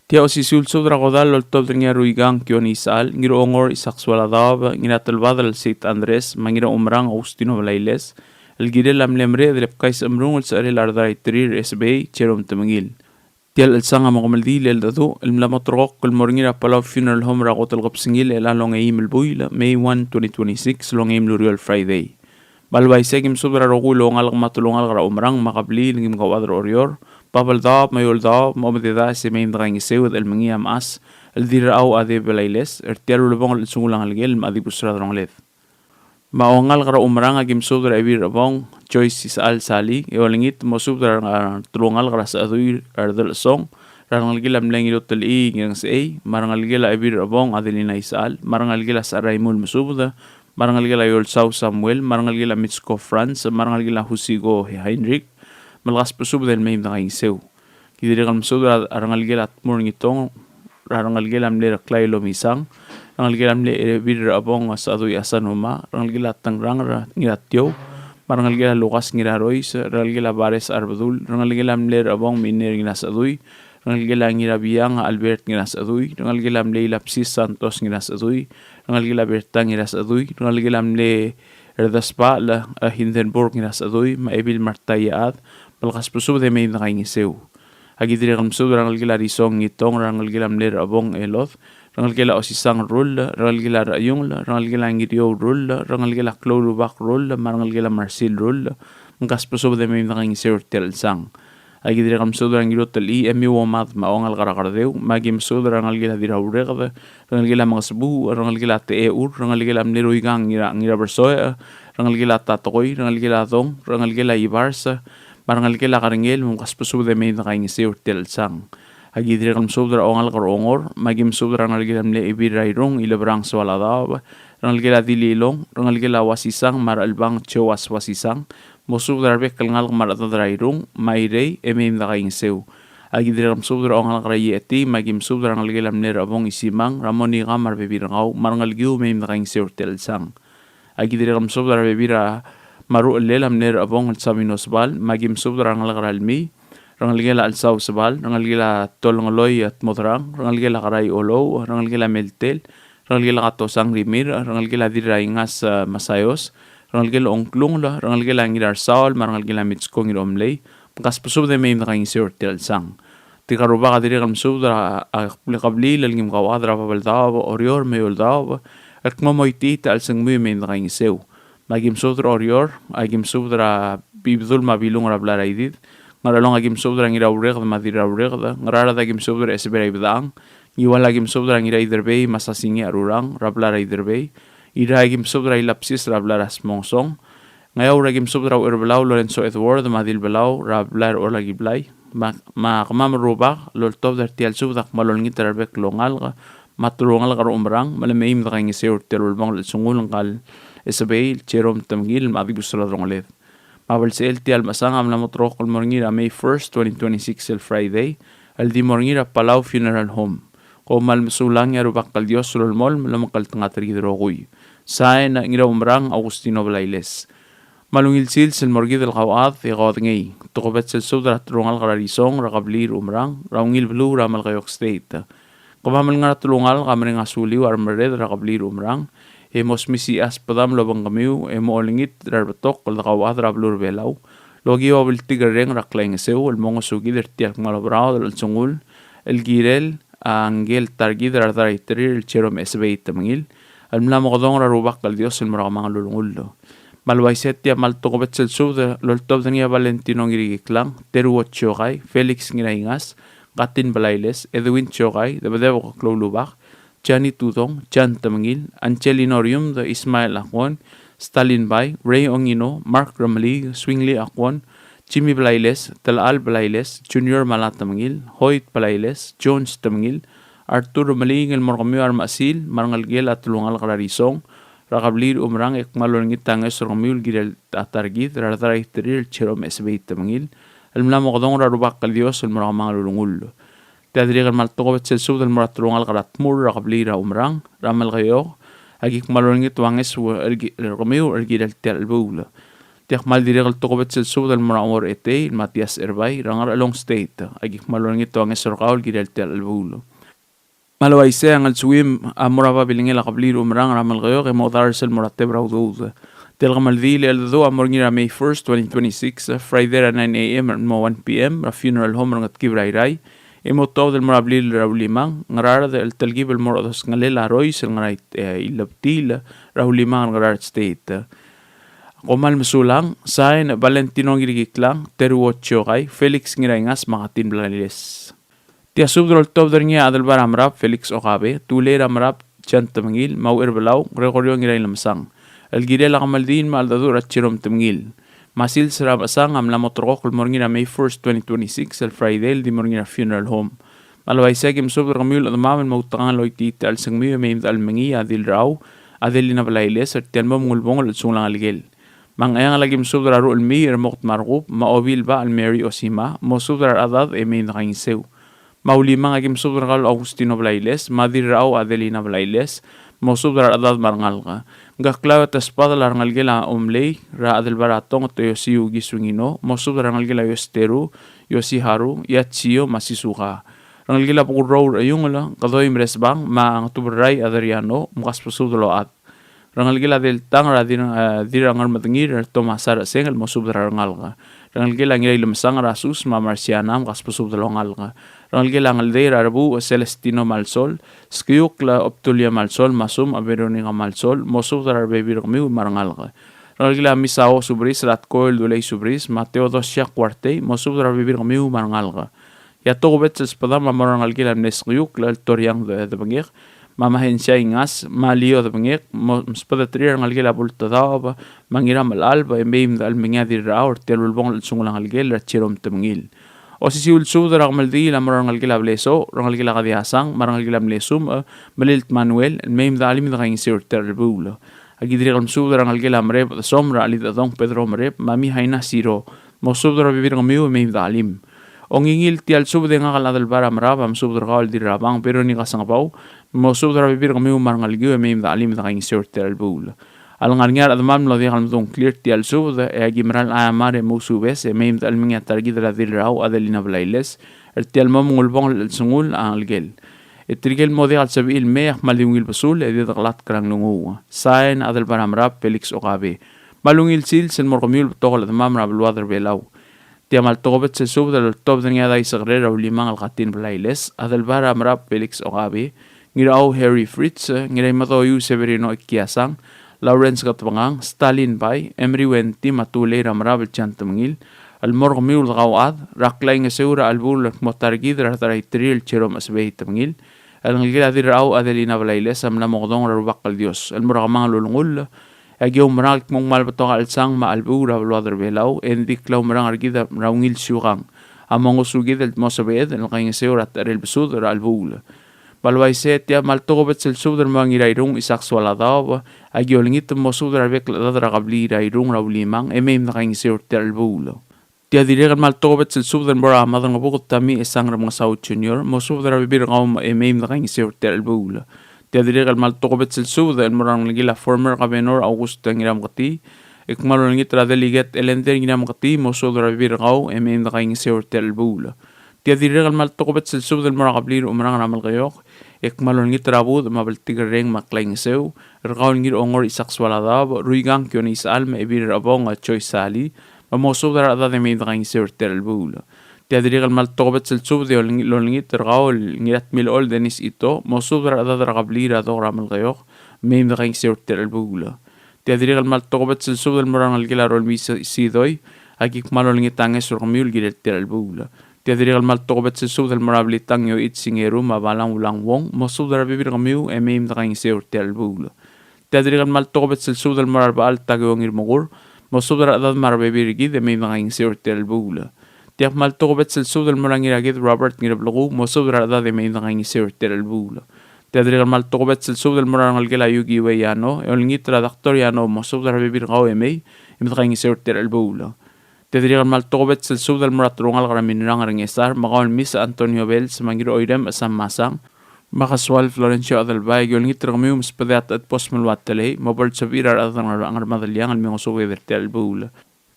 Tia osisiu el subed er a kodall el oltobed er ngii a Ruikang Kione Isechal, Ngirongor Isaac Sualadaob, Ngiratelbadel Seit Andres, me a Ngiraumerang Augustino Blailes, el kirel a mle mereched el bkais el mrung el secherel a redaraiterir er a S B A, Jerome Temengil. Tia el chelsang a mo kemeldiil el cheldecheduch el mla mo terrekokl el mo er ngii er a Palau Funeral Home er a kot el kebesengil er chelecha el ongeim el buil, May one, twenty twenty-six, el ongeim el ureor el Friday. Me a le uaisei e aki msubed er a rokui el oungalek me a telungalek er a Umerang me a kebliil el kim kauchad er a Oreor, Babeldaob me a Eouldaob, me a omededaes e mei me dekaingeseu e de chelmengii a mechas el Dirrachau Ade Blailes er tia el ulebongel el chelsengul a ngelekel me a dibus er a delongeled. Me a oungalek er a Umerang a ki msubed er a Ebil er a Bong, Joyce Isechal Sali, e olengit mosubed er a telungalek er a Sechedui er a Delechesong, er a rengelekel a mle Ngirutelchii Ngirengesechei, me a rengelekel a Ebil er a Bong Adelina Isechal, me a rengelekel a Secheraimul Mesubed, me a rengelekel a Eolsau Samuel, me a rengelekel a Mitsko Franz, me a rengelekel a Husiko Heinrich, me le kasbesubed el mei me dekaingeseu. Ki dirrek el msubed er a rengelekel a Tmur Ngitong, er a rengelekel a mle Reklai Lomisang, rengelekel a mle Ebil er a Bong Sechedui Asanuma, rengelekel a Tengrang er a Ngiratiou, me a rengelekel a Lukas Ngirarois, rengelekel a Bares Arbedul, rengelekel a mle Rebong Miner Ngirasechedui, rengelekel a Ngirabiang Albert Ngirasechedui, rengelekel a mle Ilapsis Santos Ngirasechedui, rengelekel a Berta Ngirasechedui, rengelekel a mle Erdesbachel a Hindenburg Ngirasechedui, me a Ebil Marta Iechad, me le kasbesubed e mei me dekaingeseu. Aki dirrek el msubed er a rengelekel a Risong Ngitong, er a rengelekel a mle Rebong Elod, rengelekel a Osisang Rull, rengelekel a Recheiungel, rengelekel a Ngiriou Rull, rengelekel a Kloulubak Rull, me a rengelekel a Marsil Rull, me kasbesubed e mei me dekaingeseu er tia el chelsang. Aki dirrek el msubed er a Ngirutelchii Emiu Omad me a oungalek er a Kerdeu, me aki msubed er a rengelekel a Dirraureked, rengelekel a Mengesbuuch, rengelekel a Techeur, rengelekel a mle Ruikang Ngira, Ngirabersoech, rengelekel a Tatekoi, rengelekel a Dong, rengelekel a Ibars, me a rengelekel a Kerengel, me kasbesubed e mei me dekaingeseu er tia el chelsang. Aki dirrek el msubed er a oungalek er a Ongor, me aki msubed er a rengelekel a mle Ebil er a Irung, Ilebrang Soaladaob, rengelekel a Dililong, rengelekel a Uasisang, me a Rechelbang Joas Uasisang, mosubed er a rebek el ngalek me a rechedad er a Irung, me a Irei, e mei me dekaingeseu. Aki dirrek el msubed er a oungalek er a Iecheti, me aki msubed er a rengelekel a mle Rebong Isimang, er a Monika me a rebebil er kau, me a rengelekiu e mei me dekaingeseu er tia el chelsang. Aki dirrek el msubed er a rebebil er a Maruchellel a mle Rebong el Sabino Sebal, me aki msubed er a rengalek er a Lmii, rengelekel a Chelsau Sebal, rengelekel a Tolngeloi a Tmodrang, rengelekel a Kerai Olou, rengelekel a Meltel, rengelekel a Katosang Rimirch, rengelekel a Dirraingas, eh, Masaios, rengelekel a Ongklungel, rengelekel a Ngirarsaol, me a rengelekel a Mitsko Ngiromlei, me kasbesubed e mei me dekaingeseu er tia el chelsang. Tirka el rubak a dirrek el msubed er a, a, kebliil el kim kauchad er a Babeldaob, Oreor me a Eouldaob, el kmo moitii a chelsengmiu e mei me dekaingeseu. Me aki msubed er a Oreor, aki msubed er a Bibedul me a Bilung er a blai er a Idid, Ngerchelong aki msubed er a Ngiraureked me a Dirraureked, Ngaraard aki msubed er a Esebei er a Ibedechang, Ngiwal aki msubed er a Ngiraiderbei me a Sasingii a Rurang er a blai er a Iderbei, Irrai aki msubed er a Ilapsis er a blai er a Smongsong, Ngeaur aki msubed er a Ucherbelau Lorenzo Edward me a Dilbelau er a blai er a Olakiblai. Me a, me a kemam el rubak el oltobed er tia el subed a kmal olengit er a rebek el oungalek me a telungalek er a Umerang, me le mei me dekaingeseu er tia el ulebongel el chelsengul ngka el Esebei el Jerome Temengil me a dibus er a delongeled. Me a belsechel tia el mechesang a mla mo terrekokl el mo er ngii er a May first, twenty twenty-six el Friday, el di mo er ngii er a Palau Funeral Home. Kom kmal mesulang, e a Rubak el Dios a lolemolem el omekngeltengat er kid el rokui. Sain, Ngiraumerang Augustino Blailes. Me a ungil sils el mo er kid el kauchad e kaudengei. Tokubets el subed er a telungalek er a Risong er a kebliil er a Umerang er a ungil beluu er a Melekeok State. Kemam el ngar er a telungalek a mereng a suliu a remerreder er a kebliil er a Umerang, e mo smisichii a sbedam el obengkemiu e mo olengit er a rebetok el dekauchad er a beluu er a Belau el okiu a bltikerreng er a klaingeseu el mo ngosukid er tia el kmal oberaod el chelsengul el kirel a ngike el ta er kid er a redaraiterir el Jerome Esebei Temengil, el mla mokedong er a Rubak el Dios el mo er a kemanget el ulengull. Me a le uaisei e tia kmal tokubets el subed el oltobed er ngii a Valentino Ngirikiklang, Teruo Tiokai, Felix Ngiraingas, Katin Blailes, Edwin Tiokai, Debedebek Kloulubak, Jani Tudong, Jan Temengil, Angelino Riumd, Ismael Akon, Stalin Bai, Ray Ongino, Mark Remeliik, Swingly Akwon, Jimmy Blailes, Telal Blailes, Junior Mala Temengil, Hoyt Blailes, Jones Temengil, Arthur Remeliik, el mo er kemiu a remechesil me a rengelekel a telungalek er a Risong er a kebliil er a Umerang, e kmal olengit a ngeso er kemiu el kirel a ta er kid er a rechad er a Iterir el Jerome Esebei Temengil el mla mokedong er a Rubak el Dios el mo er a kemanget el ulengull. Tia dirrek el kmal tokubets el subed el mo er a telungalek er a Tmur er a kebliil er a Umerang er a Melekeok, aki kmal olengit a ngeso er ki-, er kemiu el kirel tia el chelebuul. Tia kmal dirrek el tokubets el subed el mo er a Ongor Etei el Matias Erbai er a Ngerchelong State, aki kmal olengit a ngeso er kau el kirel tia el chelebuul. Me a le uaisei a ngelsuim a mo er a babilngel a kebliil er a Umerang er a Melekeok e mo dars el mo er a tebel er a udoud. Tia el kemeldiil el cheldecheduch a mo er ngii er a May first, twenty twenty-six, Friday er a nine A M el mo one P M er a funeral home er a Ngetkib er a Irrai, e mo tuobed el mo er a blil er a Ulimang, Ngaraard, el telkib el mo er a odesongelel a Rois el ngar er a, e, Ilebtil er a Ulimang er a Ngaraard State. Kom kmal mesulang, sain Valentino Ngirkiklang, Teruo Chiokai, Felix Ngiraingas, me a Katin Blailes. Tia subed el oltobed er ngii a Adelbai er a Merab Felix Okabe, Tulei er a Merab John Temengil, me a Ucherbelau Gregorio Ngirailemesang, el kirel a kemeldiil me a cheldecheduch er a Jerome Temengil. Me a sils er a mechesang a mla mo terrekokl el mo er ngii er a May first, twenty twenty-six, el Friday, el di mo er ngii er a funeral home. Me a le uaisei a kim subed er kemiu el chedemam el mo outekangel el choitii a chelsengmiu e mei me de chelmengii a Dirrau Adelina Blailes er tia el mo mengulebongel el chelsengul a ngelekel. Me a Ngcheangel a kim subed er a Ruchelmiich er a Mokt me a Rekub, me a Obilbach el Mary Osima, mo subed er a rechedad e mei me de kaingeseu. Me a Ulimang a kim subed er kau el Augustino Blailes, me a Dirrau Adelina Blailes, mo subed er a rechedad me a rengalek. Ngkeklau e te sbadel a rengelekel a Omlei er a Adelbai er a Tong Toyosiu Kisungino, mo subed er a rengelekel a Yosteru, Yosiharu, Yachio, me a Sisuka. Rengelekel a Bekurrou er a Iungel, Kedoi Meresbang, me a Ngetuberrai Adriano, mkasbesubed el ochad. Rengelekel a Deltang er a Dir-, eh, Dirrangermedengir, Thomas Areseng, el mo subed er a rengalek. Rengelekel a Ngirailemesang er a Sus me a Marciana, mkasbesubed el ongalek. Rengelekel a Ngeldei er a Rebuuch Celestino Malsol, Skiukl Obdulia Malsol, me a Sum a Veronica Malsol, mo subed er a rebebil er kemiu me a rengalek. Rengelekel a Misao Subris er a Tkoel Dulei Subris, me a Theodosia Kuartei, mo subed er a rebebil er kemiu me a rengalek. E a tokubets el sbedam a mo er a rengelekel a mle Skiukl el Toriang de, Debengek, me a Mahensia Ingas, me a Lio Debengek, mo, msbedeterir a rengelekel a Bultedaob, me a Ngiramelalb, e mei me de chelmengii a Dirrau er tia el ulebongel el chelsengul a ngelekel er a Jerome Temengil. Osisiu el subed er a kemeldiil a mo er a rengelekel a Blesoch, rengelekel a Kadiasang, me a rengelekel a Mlesumech, Melilt Manuel, el mei me de chelim e de kaingeseu er tia el chelebuul. Aki dirrek el msubed er a rengelekel a Mereb Desom er a Chelidechedong Pedro Mereb, me a Mihaina Siro, mo subed er a rebebil er kemiu e mei me de chelim. Ongingil tia el subed e ngak el Adelbai er a Merab a msubed er kau el Dirrabang Veronica Sengebau, mo subed er a rebebil er kemiu me a rengelekiu e mei me de chelim e de kaingeseu er tia el chelebuul. A le ngar er ngii a rechedemam el mlo diak el medung a ngklir er tia el subed, e aki mera el chaiamar e mousubes e mei me de chelmengii a ta er kid er a Dirrau Adelina Blailes er tia el mo mengulebongel el chelsengul a ngelekel. E tirke el mo diak el sebechir el mei a kmal di ungil besul e di dekelatk er a nglunguuch. Sain, Adelbai er a Merab Felix Okabe. Me a ungil sils el mo er kemiu el betok el chedemam er a beluad er a Belau. Tia kmal tokubets el subed el oltobed er ngii a Daisekerel er a Ulimang el Katin Blailes, Adelbai er a Merab Felix Okabe, Ngirau Harry Fritz, Ngiraimedoiu Severino Ikiasang, Lawrence Ketebengang, Stalin Bai, Emery Wenty, me a Tulei er a Merab el John Temengil, el mo er kemiu el dekauchad er a klaingeseu er a chelebuul el kmo ta er kid er a Daraiterir el Jerome Esebei Temengil, el ngelekel a Dirrau Adelina Blailes a mla mokedong er a Rubak el Dios el mo er a kemanget el ulengull. E aki oumerang el kmo ng kmal betok a chelsang me a chelebuul er a beluad er a Belau, e ng di klaumerang er kid er a ungil siukang a mo ngosukid el mo sebeched el kaingeseu er a techerel besud er a chelebuul. Me a le uaisei, tia kmal tokubets el subed el mo er a Ngirairung Isaac Soaladaob, aki olengit el mo subed er a rebek el chedad er a kebliil er a Irung er a Ulimang, e mei me de kaingeseu er tia el chelebuul. Tia dirrek el kmal tokubets el subed el mo er a Madrengebuked Tommy Esang Remengesau Junior, mo subed er a rebebil er kau e mei me de kaingeseu er tia el chelebuul. Tia dirrek el kmal tokubets el subed el mo er a rengelekel a former governor August Ngirameketii, e kmal olengit er a delegate Elender Ngirameketii, mo subed er a rebebil er kau e mei me de kaingeseu er tia el chelebuul. Tia dirrek el kmal tokubets el subed el mo er a kebliil er a Umerang er a Melekeok, e kmal olengit er a budech me a bltikerreng me a klaingeseu er kau el Ngirongor Isaac Soaladaob, Ruikang Kione Isechal me a Ebil er a Chebong a Joyce Sali, me mo subed er a rechedad e mei me de kaingeseu er tia el chelebuul. Tia dirrek el kmal tokubets el subed e oleng-, olengit er kau el Ngiratmilechol Dennis Ito, mo subed er a rechedad er a kebliil er a Dok er a Melekeok, mei me de kaingeseu er tia el chelebuul. Tia dirrek el kmal tokubets el subed el mo er a rengelekel a Rolmii Si-, Sidoi, aki kmal olengit a ngeso er kemiu el kirel tia el chelebuul. Tia dirrek el kmal tokubets el subed el mo er a Blitang Yoichi Singeru me a Balang Ulang Wong, mo subed er a rebebil er kemiu e mei me de kaingeseu er tia el chelebuul. Tia dirrek el kmal tokubets el subed el mo er a Rebechall Takeo Ngirmekur, mosubed er a rechedad me a rebebil er kid e mei me dekaingeseu er tia el chelebuul. Tia kmal tokubets el subed el mo er a Ngiraked Robert Ngirblekuu, mosubed er a rechedad e mei me dekaingeseu er tia el chelebuul. Tia dirrek el kmal tokubets el subed el mo er a rengelekel a Yuki Uei Yano, e olengit er a Doctor Yano, mosubed er a rebebil er kau e mei, e mei me dekaingeseu er tia el chelebuul. Tia dirrek el kmal tokubets el subed el mo er a telungalek er a Minrang er a Ngesar, me kau el Miss Antonio Bells, me a Ngiroirem Sam Masang, me a Kesual Florencio Adelbai, e ki olengit er kemiu me sbedii a Techedbos Meluat Telei, me bo lsebechir a rechad er a Ngermadeliang el mei mosubed er tia el chelebuul.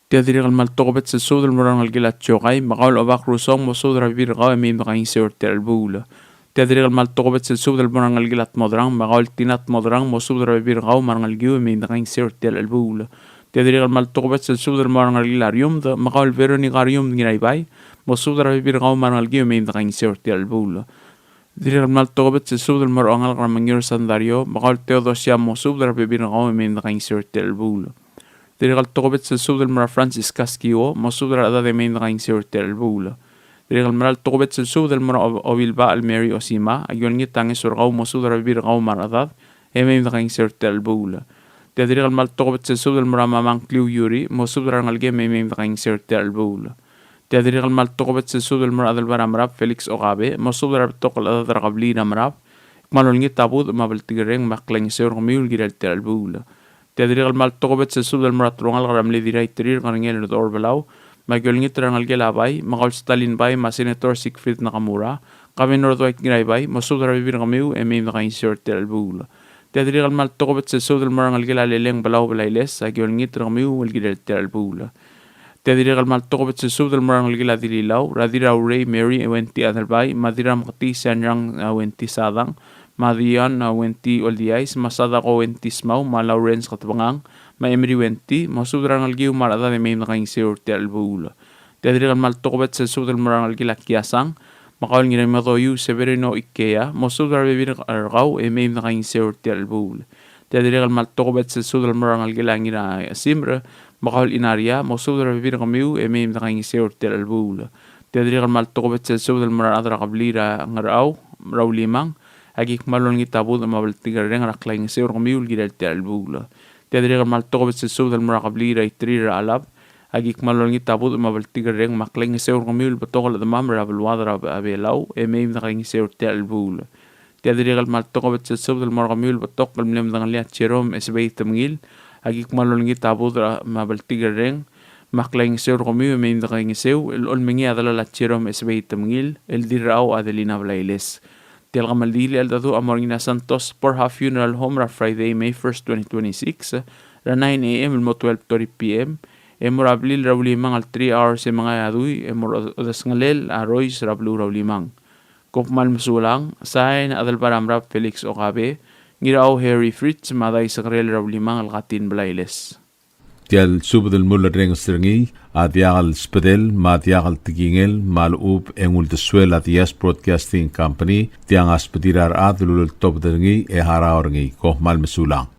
Tia dirrek el kmal tokubets el subed el mo er a rengelekel a Tiokai, me kau el Obak Rusong, mosubed er a rebebil er kau e mei me dekaingeseu er tia el chelebuul. Tia dirrek el kmal tokubets el subed el mo er a rengelekel a Tmodrang, me kau el Tina Tmodrang, mosubed er a rebebil er kau me a rengelekiu e mei me dekaingeseu er tia el chelebuul. Tia dirrek el kmal tokubets el subed el mo er a rengelekel a Riumd, me kau el Veronica Riumd Ngiraibai, mosubed er a rebebil er kau me a rengelekiu e mei me dekaingeseu er tia el chelebuul. Dirrek el kmal tokubets el subed el mo er a ongalek er a Mengiur Sandario, me kau el Theodosia, mosubed er a rebebil er kau e mei me dekaingeseu er tia el chelebuul. Dirrek el tokubets el subed el mo er a Francisca Skiwo, mosubed er a rechedad e mei me dekaingeseu er tia el chelebuul. Dirrek el mera el tokubets el subed el mo er a Ob-, Obilbachel Mary Osima, a ki olengit a ngeso er kau, mosubed er a rebebil er kau me a rechedad e mei me dekaingeseu er tia el chelebuul. Tia dirrek el kmal tokubets el subed el mo er a Mamang Kliu Yuri, mosubed er a rengelekem e mei me dekaingeseu er tia el chelebuul. Tia dirrek el kmal tokubets el subed el mo er a Adelbai er a Merab Felix Okabe, mosubed er a rebetok el chedad er a kebliil er a Merab, kmal olengit a budech me a bltikerreng me a klaingeseu er kemiu el kirel tia el chelebuul. Tia dirrek el kmal tokubets el subed el mo er a telungalek er a mle Dirraiterir Kerengel Redor Belau, me a ki olengit er a rengelekel a Bai, me kau el Stalin Bai, me a Senator Siegfried Nakamura, Governor Dwight Ngiraibai, mosubed er a rebebil er kemiu e mei me dekaingeseu er tia el chelebuul. Tia dirrek el kmal tokubets el subed el mo er a rengelekel a Leleng Belau Belailes, a ki olengit er kemiu el kirel tia el chelebuul. Tia dirrek el kmal tokubets el subed el mo er a rengelekel a Dililau, er a Dirraurei Mary Wenty Adelbai, me a Dirramketii Sanrang, a, Wenty Sadang, me a Dion, a, Wenty Oldiais, me a Sadako Wenty Smau, me a Lawrence Ketebengang, me a Emery Wenty, mosubed er a rengelekiu me a rechedad e mei me dekaingeseu er tia el chelebuul. Tia dirrek el kmal tokubets el subed el mo er a rengelekel a Kiasang, me kau el Ngiramedoiu Severino Ikea, mosubed er a rebebil er kau e mei me dekaingeseu er tia el chelebuul. Tia dirrek el kmal tokubets el subed el mo er a rengelekel a Ngirasimre, me kau el Inaria, mosubed er a rebebil er kemiu e mei me dekaingeseu er tia el chelebuul. Tia dirrek el kmal tokubets el subed el mo er a rechad er a kebliil er a Ngerchau er a Ulimang, a ki kmal olengit a budech me a bltikerreng er a klaingeseu er kemiu el kirel tia el chelebuul. Tia dirrek el kmal tokubets el subed el mo er a kebliil er a Iterir er a Chelab, a ki kmal olengit a budech me a bltikerreng me a klaingeseu er kemiu el betok el chedemam er a beluad er a Belau e mei me dekaingeseu er tia el chelebuul. Tia dirrek el kmal tokubets el subed el mo er kemiu el betok el mle medengelii a Jerome Esebei Temengil, a ki kmal olengit a budech me a bltikerreng me a klaingeseu er kemiu e mei me dekaingeseu el olmengii a delal a Jerome Esebei Temengil el Dirrau Adelina Blailes. Tia el kemeldiil el cheldecheduch a mo er ngii a Santos Borja Funeral Home er a Friday, May first, twenty twenty-six, er a nine A M el mo twelve thirty P M, e mo er a blil er a Ulimang el three hours e mengai a dui, e mo er a odesongelel a Rois er a beluu er a Ulimang. Kom kmal mesulang, sain a Adelbai er a Merab Felix Okabe, Ngirau Harry Fritz, me a Dai Sekerel er a Ulimang el Katin Blailes. Tia el subed el mulerrenges er ngii a diak el sbedel me a diak el tekingel me a lechub e ng uldesuel a Diaz Broadcasting Company, tiang a sbedir a rechad el uleltobed er ngii e harau er ngii. Kom kmal mesulang.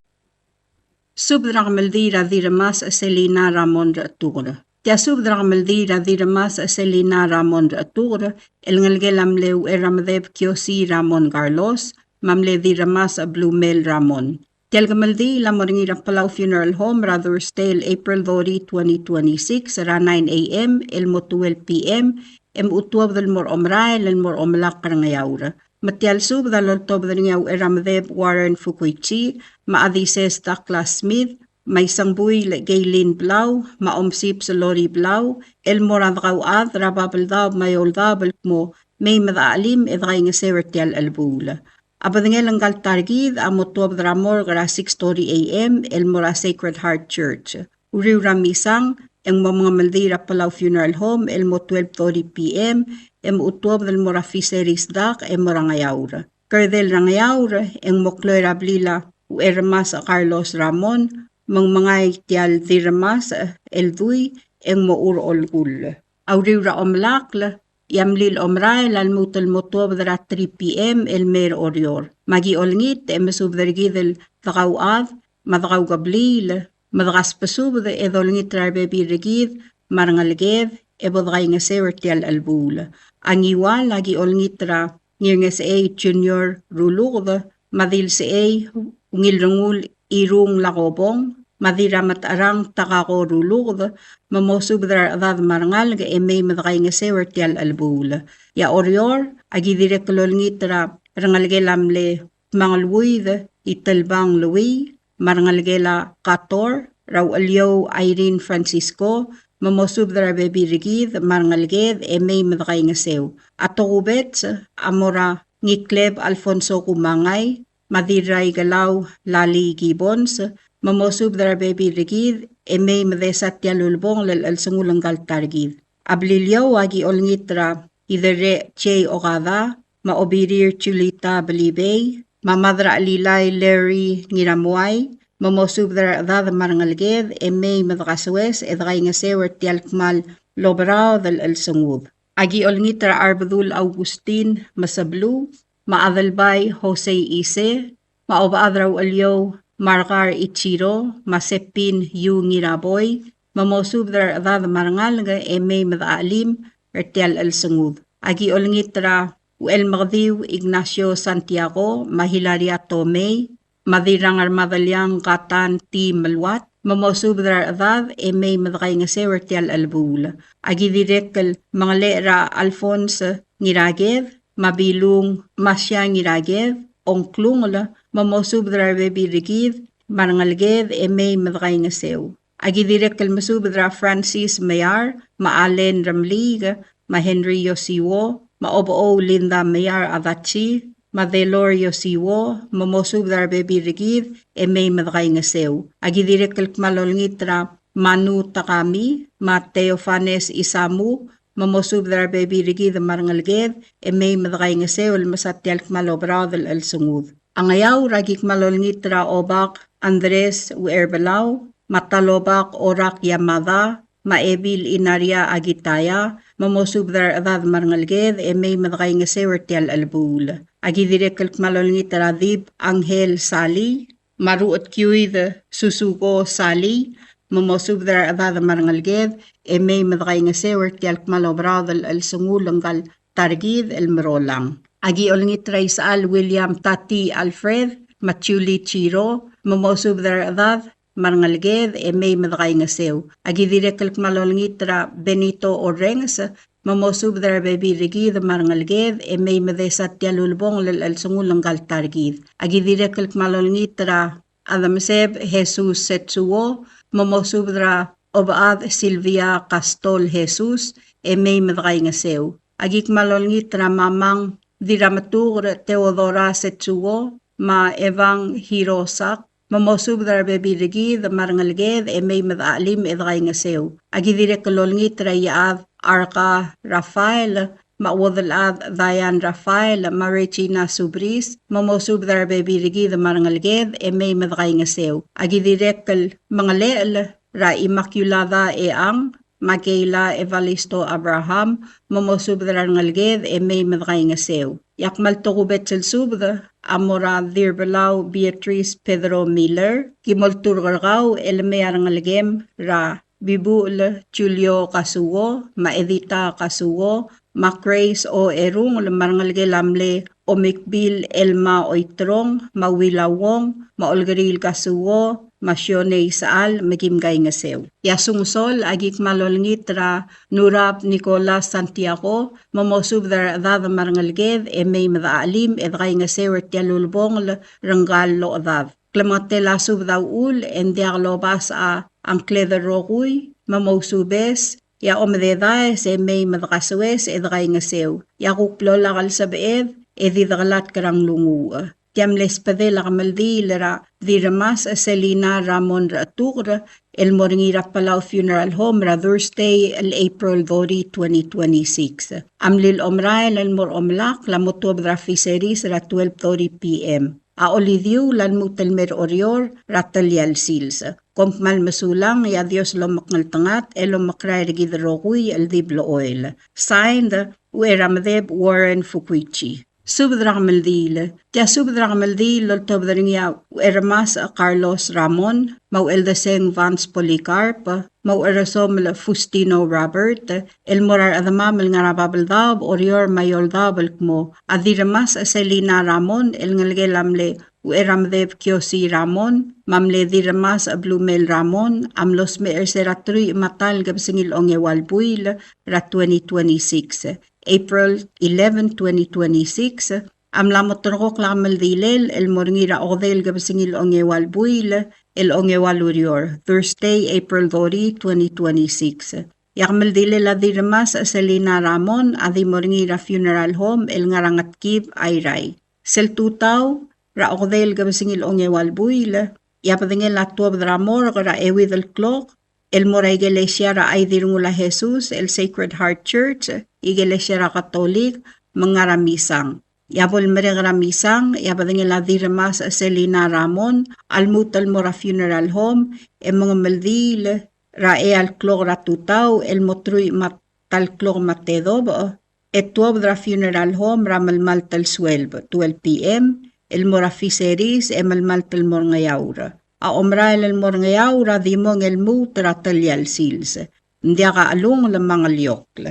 Subed er a kemeldiil er a Dirremasech Selina Ramon Rechetuker. Tia subed er a kemeldiil er a Dirremasech Selina Ramon Rechetuker, el ngelekel a mle Uchelramedeb Kiosi Ramon Carlos, me a mle Dirremasech Blumel Ramon. Tia el kemeldiil a mo er ngii er a Palau Funeral Home er a Thursday el April thirty, twenty twenty-six, er a nine A M el mo twelve P M, e mochu tuobed el mo er a omerael el mo er a omelakl er a Ngeaur. Me tia el subed a loltobed er ngii a Uchelramedeb Warren Fukuichi, me a Dises Douglas Smith, me a Isengbuil Gaylene Blau, me a Omsibs Lori Blau, el mo er a dekauchad er a Babeldaob me a Eouldaob el kmo mei me dechachelim e dekaingeseu er tia el chelebuul. A bedengel ngka el ta er kid a mo tuobed er a morgue er a six thirty A M el mo er a Sacred Heart Church. Uriul er a misang e ng mo mengemeldiil er a Palau Funeral Home el mo twelve thirty P M e mochu tuobed el mo er a Fisheries Dock e mo er a Ngeaur. Kerdel er a Ngeaur e ng mo kloi er a blil a Uchelremasech Carlos Ramon, me ng mengai tia el Dirremasech el dui e ng mo er a olkull. A uriul er a omelakl, e a mlil omerael a lmuut el mo tuobed er a three P M el mei er a Oreor. Me aki olengit e mesubed er kid el dekauchad me a dekaukebliil, me dekasbesubed e dolengit er a rebebil er kid me a rengeleked e bo dekaingeseu er tia el chelebuul. A Ngiwal, aki olengit er a Ngirngesechei Junior Ruluked, me a Dilsechei Ungil Rengul Irung Lakobong, me a Dirrametecherang Takako Ruluked, me mosubed er a rechedad me a rengalek e mei me dekaingeseu er tia el chelebuul. E a Oreor, a ki dirrek el olengit er a rengelekel a mle Mangeluid Itelbang Lui, me a rengelekel a Kator, er a Ucheliou Irene Francisco, me mosubed er a rebebil er kid me a rengeleked e mei me dekaingeseu. A tokubets a mo er a Ngikleb Alfonso Kumangai, me a Dirraikelau Lali Gibbons, me mosubed er a rebebil er kid e mei me desa tia el ulebongel el chelsengul ngka el ta er kid. A Beliliou a ki olengit er a Iderrech J. Okada, me a Obirir Julita Belibei, me a Mad er a Chelilai Larry Ngiramuai, me mosubed er a rechedad me a rengeleked e mei me dekasoes e dekaingeseu er tia el kmal oberaod el chelsengud. A ki olengit er a Arbedul Augustin Mesebeluu, me a Adelbai Jose Ise, me a Obechad er a Ucheliou Margar Ichiro, me a Sepin Yu Ngiraboi, me mosubed er a rechedad me a rengalek e mei me dechachelim er tia el chelsengud. A ki olengit er a Uchelmekediu Ignacio Santiago, me a Hilaria Tomei, me a Dirrang er Madeliang Katan T. Meluat, me mosubed er a rechedad e mei me dekaingeseu er tia el chelebuul. A ki dirrek el mengelechel er a Alphonse Ngiraked, me a Bilung Masia Ngiraked, Ongklungel, me mosubed er a rebebil er kid me a rengeleked e mei me dekaingeseu. A ki dirrek el mesubed er a Francis Meyar, me a Allen Remliik, me a Henry Yosiwo, me a Obechou Linda Meyar Adachi, me a Delor Yosiwo, me mosubed er a rebebil er kid e mei me dekaingeseu. A ki dirrek el kmal olengit er a Manu Takami, me a Theophanes Isamu, me mosubed er a rebebil er kid me a rengeleked e mei me dekaingeseu el mesa tia el kmal oberaod el chelsengud. A Ngeaur a ki kmal olengit er a Obak Andres Ucherbelau, me a Talobak Orak Yamada, me a Ebil Inaria Akitaya, me mosubed er a rechedad me a rengeleked e mei me dekaingeseu er tia el chelebuul. A ki dirrek el kmal olengit er a Dib Angel Sali, me a Ruchetkiuid Susuko Sali, me mosubed er a rechedad me a rengeleked e mei me dekaingeseu er tia el kmal oberaod el chelsengul ngka el ta er kid el merolang. A ki olengit er a Isechal William Tati Alfred, me a Julie Chiro, me mosubed er a rechedad me a rengeleked e mei me dekaingeseu. A ki dirrek el kmal olengit er a Benito Orrenges, me mosubed er a rebebil er kid me a rengeleked e mei me desa tia el ulebongel el chelsengul ngka el ta er kid. A ki dirrek el kmal olengit er a Adamseb Jesus Setsuo, me mosubed er a Obechad Silvia Kastol Jesus, e mei me dekaingeseu. A ki kmal olengit er a Mamang Dirrametuker Theodora Setsuo, me a Evang Hirosak, me mosubed er a rebebil er kid me a rengeleked e mei me dechachelim e dekaingeseu. A ki dirrek el olengit er a Iechad Arka Rafael, me a Uodelchad Diane Rafael, me a Regina Subris, me mosubed er a rebebil er kid me a rengeleked e mei me dekaingeseu. A ki dirrek el mengelechel er a Immaculada Eang, me a Keila Evalisto Abraham, me mosubed er a rengeleked e mei me dekaingeseu. E a kmal tokubets el subed a mo er a Dirbelau Beatrice Pedro Miller, ki molturk er kau el mei a rengelekem er a Bibuchel Julio Kazuo, me a Edita Kazuo, me a Grace O. Erungel, me a rengelekel a mle Omikbil Elma Oiterong, me a Uila Wong, me a Olkeriil Kazuo, me a Sione Isechal, me kim kaingeseu. E a Sonsorol a ki kmal olengit er a Nurab Nicolas Santiago, me mosubed er a rechedad me a rengeleked e mei me dechachelim e dekaingeseu er tia el ulebongel er ngka el ochedad. Klemengetel a subed a uchul e ng diak lobasech a ngkled el rokui, me mousubes, e a omededaes e mei me dekasoes e dekaingeseu. E a kuk blo lak el sebeched e di dekelatk er a nglunguuch. Tia mle sbedel a kemeldiil er a Dirremasech Selina Ramon Rechetuker el mo er ngii er a Palau Funeral Home er a Thursday el April thirty, twenty twenty-six. A mlil omerael el mo er a omelakl a mo tuobed er a Fisheries er a twelve thirty P M. A olidiuul a lmuut el mei er Oreor er a telia el sils. Kom kmal mesulang, e a Dios lomekngeltengat el omekrael er kid el rokui el di blechoel. Signed, Ucheramedeb Warren Fukuichi. Subed er a kemeldiil. Tia subed er a kemeldiil el oltobed er ngii a Ucherremasech Carlos Ramon, me a Ucheldeseng Vance Polycarp, me a Ucherresomel Fustino Robert, el mo er a rechedemam el ngar er a Babeldaob, Oreor me a Eouldaob el kmo a Dirremasech Selina Ramon el ngelekel a mle Ucheramedeb Kiosi Ramon, me a mle Dirremasech Blumel Ramon, a mlo smecher er se er a truich me a ta el kebesengil ongeuang el buil er a twenty twenty-six, April eleven, twenty twenty-six, a mla mo terrekokl a kemeldilel el mo er ngii er a okedei el kebesengil ongeuang el buil el ongeuang el ureor, Thursday, April thirty, twenty twenty-six. E a kemeldilel a Dirremasech Selina Ramon a di mo er ngii er a funeral home el ngar er a Ngetkib, Airai. Sel tutau, er a okedei el kebesengil ongeuang el buil, e a bedengel a tuobed er a morgue er a euid el klok, el mo er a ikelesia er a Chai Dirrengul a Jesus el Sacred Heart Church, ikelesia er a Katolik, me ng ngar er a Misang. E a bo lemerek er a Misang, e a bedengel a Dirremasech Selina Ramon a lmuut el mo er a funeral home, e mengemeldiil er a eai el klok er a tutau el mo truich me a ta el klok me a tedobech, e tuobed er a funeral home er a melemalt el sueleb, twelve p.m., el mo er a Fisheries, e melemalt el mo er a Ngeaur. A omerael el mo er a Ngeaur a di mong e lmuut er a telia el sils. Ng diak a chelungel me a ngeliokl.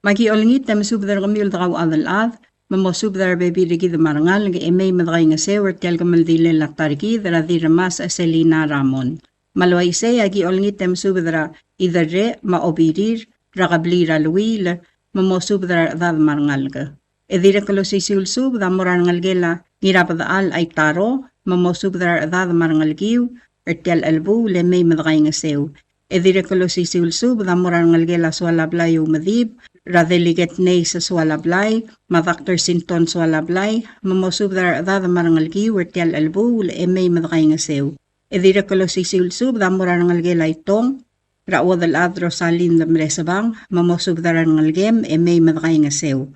Me aki olengit e mesubed er kemiu el dekauchad el chad, me mosubed er a rebebil er kid me a rengalek e mei me dekaingeseu er tia el kemeldilel a ta er kid er a Dirremasech Selina Ramon. Me a le uaisei e aki olengit e mesubed er a Iderrech me a Obirir er a kebliil er a Luil, me mosubed er a rechedad me a rengalek. E dirrek el osisiu el subed a mo er a rengelekel a Ngirabedechal Aitaro, me mosubed er a rechedad me a rengelekiu er tia el chelebuul e mei me dekaingeseu. E dirrek el osisiu el subed a mo er a rengelekel a Soalablai Umedib, er a Delegate Neis Soalablai, me a Doctor Sinton Soalablai, me mosubed er a rechedad me a rengelekiu er tia el chelebuul e mei me dekaingeseu. E dirrek el osisiu el subed a mo er a rengelekel a Itong, er a Uodelchad Rosalind Mresebang, me mosubed er a rengelekem e mei me dekaingeseu.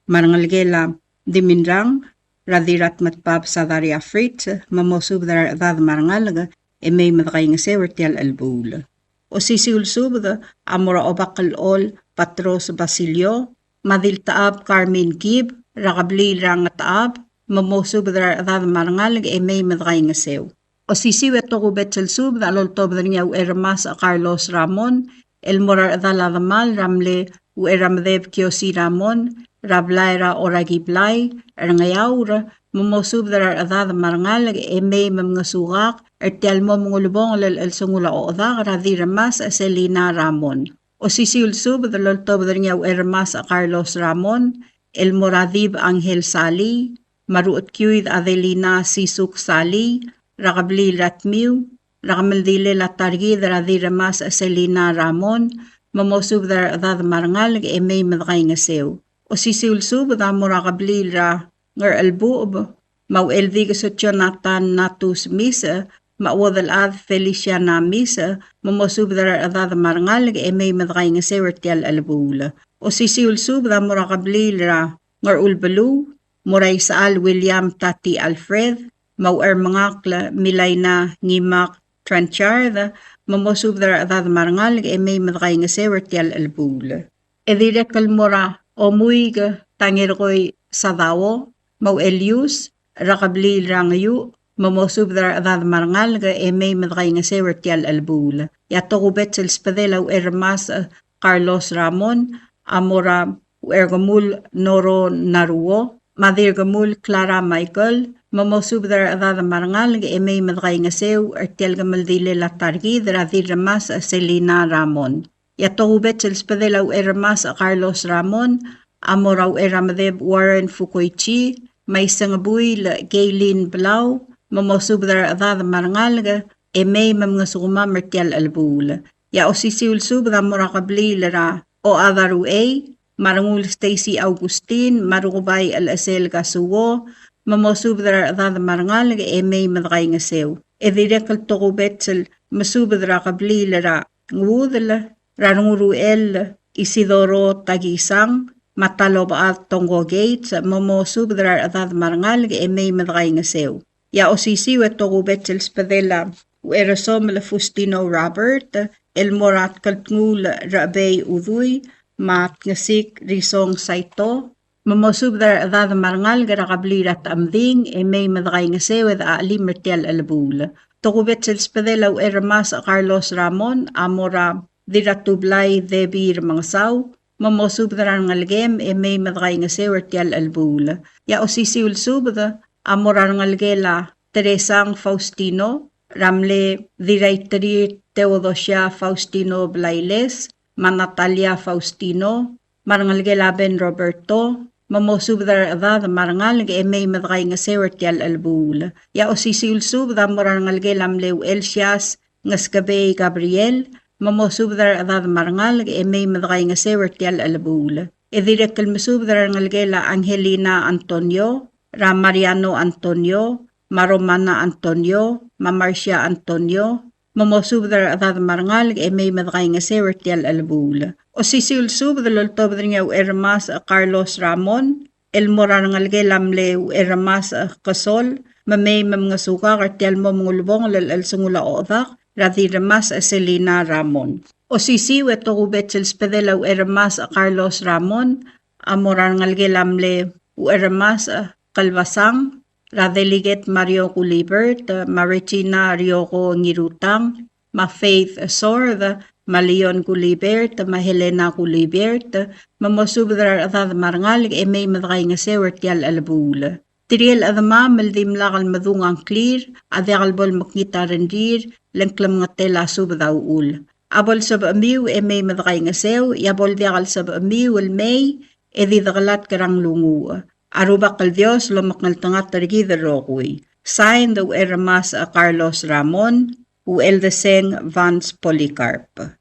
Me a rengelekel a Dimindrang, er a Dirratmetbab Sadaria Fritz, me mosubed er a rechedad me a rengalek e mei me dekaingeseu er tia el chelebuul. Osisiu el subed a mo er a Obakelchol Patros Basilio, me a Diltechab Carmen Kib, er a kebliil er a Ngetechab, me mosubed er a rechedad me a rengalek e mei me dekaingeseu. Osisiu e tokubets el subed a loltobed er ngii a Ucherremasech Carlos Ramon, el mo er a rechedal a demal er a mle Ucherramedeb Kiosi Ramon, er a blai er a Orakiblai, er a Ngeaur, me mosubed er a rechedad me a rengalek e mei me mngesukak er tia el mo mengulebongel el chelsengul a ochedak er a Dirremasech Selina Ramon. Osisiu el subed a loltobed er ngii a Ucherremasech Carlos Ramon, el mo er a Dib Angel Salii, me a Ruchedkiuid Adelina Sisuk Salii, er a kebliil er a Tmiu, er a kemeldilel a ta er kid er a Dirremasech Selina Ramon, me mosubed er a rechedad me a rengalek e mei me dekaingeseu. Osisiu el subed a mo er a kebliil er a Ngerchelbucheb, me a Ucheldikes Jonathan Natus Misech, me a Uodelchad Feliciana Misech, me mosubed er a rechedad me a rengalek e mei me dekaingeseu er tia el chelebuul. Osisiu el subed a mo er a kebliil er a Ngerchulbeluu, mo er a Isechal William Tati Alfred, me a Uchermengakl Milaina Ngimak Trenchard, me mosubed er a rechedad me a rengalek e mei me dekaingeseu er tia el chelebuul. E dirrek el mo er a Omuik Tangerkoi Sadao, me a Uchelius, er a kebliil er a Ngeiuch, me mosubed er a rechedad me a rengalek e mei me dekaingeseu er tia el chelebuul. E a tokubets el sbedel a Ucherremasech Carlos Ramon a mo er a Ucherkemul Noro Naruo, me a Dirkemul Clara Michael, me mosubed er a rechedad me a rengalek e mei me dekaingeseu er tia el kemeldilel a ta er kid er a Dirremasech Selina Ramon. E a tokubets el sbedel a Ucherremasech Carlos Ramon a mo er a Ucherramedeb Warren Fukoichi, me a Isengebuil Gaylene Blau, me mosubed er a rechedad me a rengalek e mei me mngesukemam er tia el chelebuul. E a osisiu el subed a mo er a kebliil er a Oadaruei, me a Rengul Stacy Augustin, me a Rukebai Chelsel Kasuo, me mosubed er a rechedad me a rengalek e mei me dekaingeseu. E dirrek el tokubets el mesubed er a kebliil er a Ngudel, er a Renguruchel Isidoro Takisang, me a Talobechad Tongko Gates, me mosubed er a rechedad me a rengalek e mei me dekaingeseu. E a osisiu e tokubets el sbedel a Ucherosomel Fustino Robert, el mo er a Tkeltngul Rechebei Udui, me a Tngesik Risong Saito, me mosubed er a rechedad me a rengalek er a kebliil er a Techemding, e mei me dekaingeseu e dechachelim er tia el chelebuul. Tokubets el sbedel a Ucherremasech Carlos Ramon a mo er a Dirratublai Debbie Remengesau, me mosubed er a rengelekem e mei me dekaingeseu er tia el chelebuul. E a osisiu el subed a mo er a rengelekel a Teresang Faustino, er a mle Dirraiterir Theodosia Faustino Blailes, me a Natalia Faustino, me a rengelekel a Ben Roberto, me mosubed er a rechedad me a rengalek e mei me dekaingeseu er tia el chelebuul. E a osisiu el subed a mo er a rengelekel a mle Uchelsias Ngeskebei Gabriel, me mosubed er a rechedad me a rengalek e mei me dekaingeseu er tia el chelebuul. E dirrek el mesubed er a rengelekel a Angelina Antonio, er a Mariano Antonio, me a Romana Antonio, me a Marcia Antonio, me mosubed er a rechedad me a rengalek e mei me dekaingeseu er tia el chelebuul. Osisiu el subed el oltobed er ngii a Ucherremasech Carlos Ramon, el mo er a rengelekel a mle Ucherremasech Kesol, me mei me mngesukak er tia el mo mengulebongel el chelsengul a ochedak er a Dirremasech Selina Ramon. Osisiu e tokubets el subedel a Ucherremasech Carlos Ramon a mo er a rengelekel a mle Ucherremasech Kelbasang, er a Delegate Mario Gulibert, me a Regina Rioko Ngirutang, me a Faith Sword, me a Leon Gulibert, me a Helena Gulibert, me mosubed er a rechedad me a rengalek e mei me dekaingeseu er tia el chelebuul. Tirke el chedemam el dimlak el medung a ngklir a diak el bo lemekngit a rengrir, le ng klemengetel a subed a uchul. A bo lsebechemiu e mei me dekaingeseu, e a bo ldiak el sebechemiu el mei e di dekelatk er a nglunguuch. A Rubak el Dios lomekngeltengat er kid el rokui. Signed, Ucherremasech Carlos Ramon, Ucheldeseng Vance Polycarp.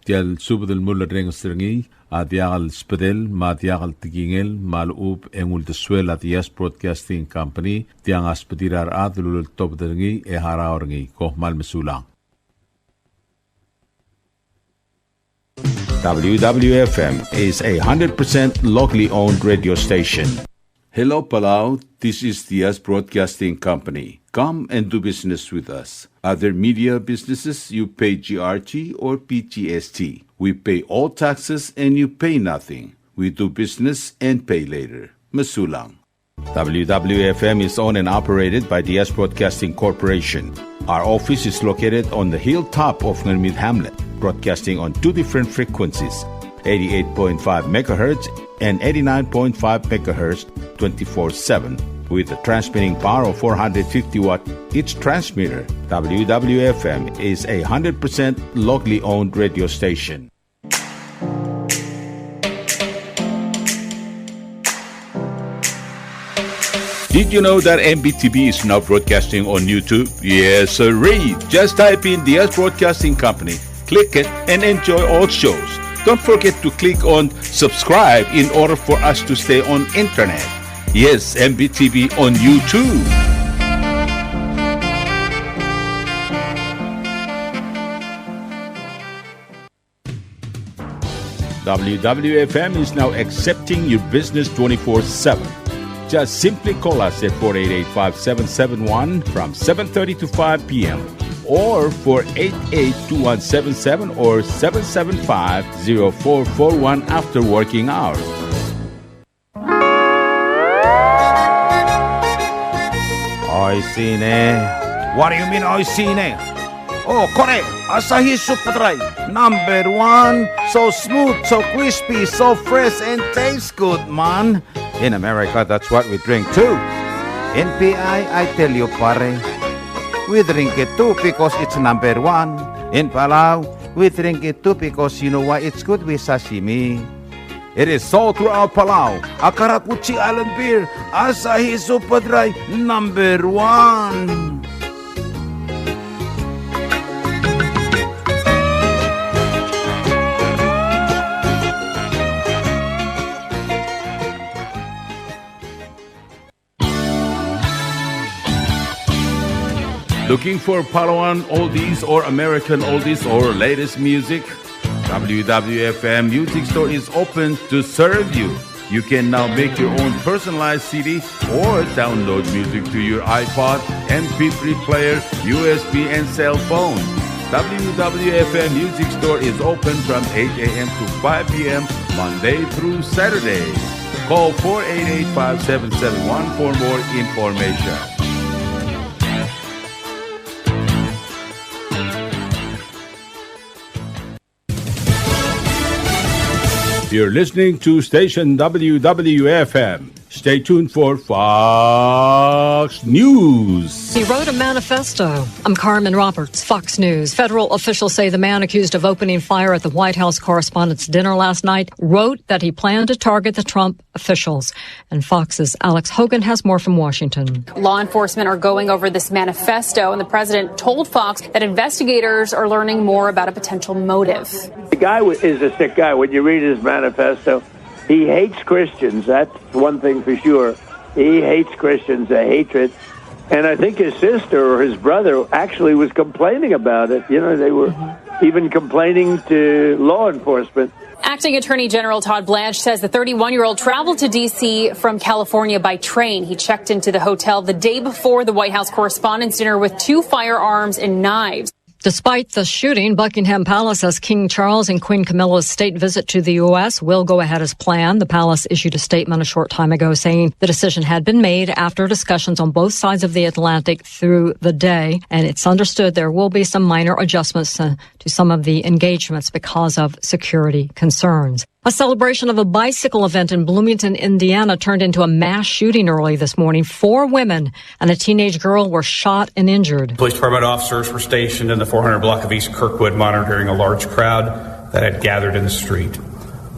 Tia el subed el mulerrenges er ngii a diak el subedel me a diak el tekingel me a lechub e ng uldesuel a Diaz Broadcasting Company, tiang a subedir a rechad el uleltobed er ngii e harau er ngii. Kom kmal mesulang. W W F M is a hundred percent locally owned radio station. Hello, Palau. This is Diaz Broadcasting Company. Come and do business with us. Other media businesses, you pay G R T or P G S T. We pay all taxes and you pay nothing. We do business and pay later. Mesulang. W W F M is owned and operated by Diaz Broadcasting Corporation. Our office is located on the hilltop of Ngermid Hamlet, broadcasting on two different frequencies, eighty-eight point five megahertz and eighty-nine point five megahertz, twenty-four seven, with a transmitting power of four hundred fifty watt each transmitter. W W F M is a hundred percent locally owned radio station. Did you know that M B T V is now broadcasting on YouTube? Yes, sirree. Just type in Diaz Broadcasting Company, click it, and enjoy all shows. Don't forget to click on subscribe in order for us to stay on internet. Yes, M B T V on YouTube. W W F M is now accepting your business twenty-four seven. Just simply call us at four eight eight, five seven seven one from seven thirty to five p.m. or four eight eight, two one seven seven or seven seven five, zero four four one after working hours. Oishii ne. What do you mean, oishii ne? Oh, kore, Asahi Super Dry, number one. So smooth, so crispy, so fresh, and tastes good, man. In America, that's what we drink too. In P I, I tell you, pare, we drink it too because it's number one. In Palau, we drink it too because you know why? It's good with sashimi. It is sold throughout Palau. A karakuchi island beer, Asahi Super Dry, number one. Looking for Palauan oldies or American oldies or latest music? W W F M Music Store is open to serve you. You can now make your own personalized C D or download music to your iPod, M P three player, U S B, and cell phone. W W F M Music Store is open from eight a.m. to five p.m. Monday through Saturday. Call four eight eight, five seven seven one for more information. You're listening to station W W F M. Stay tuned for Fox News. He wrote a manifesto. I'm Carmen Roberts, Fox News. Federal officials say the man accused of opening fire at the White House Correspondents' Dinner last night wrote that he planned to target the Trump officials. And Fox's Alex Hogan has more from Washington. Law enforcement are going over this manifesto, and the president told Fox that investigators are learning more about a potential motive. The guy wa-, is a sick guy. When you read his manifesto, he hates Christians. That's one thing for sure. He hates Christians, a hatred. And I think his sister or his brother actually was complaining about it. You know, they were even complaining to law enforcement. Acting Attorney General Todd Blanche says the thirty-one-year-old traveled to D C from California by train. He checked into the hotel the day before the White House Correspondents' Dinner with two firearms and knives. Despite the shooting, Buckingham Palace says King Charles and Queen Camilla's state visit to the U S will go ahead as planned. The palace issued a statement a short time ago saying the decision had been made after discussions on both sides of the Atlantic through the day, and it's understood there will be some minor adjustments to, to some of the engagements because of security concerns. A celebration of a bicycle event in Bloomington, Indiana, turned into a mass shooting early this morning. Four women and a teenage girl were shot and injured. Police department officers were stationed in the four hundred block of East Kirkwood, monitoring a large crowd that had gathered in the street.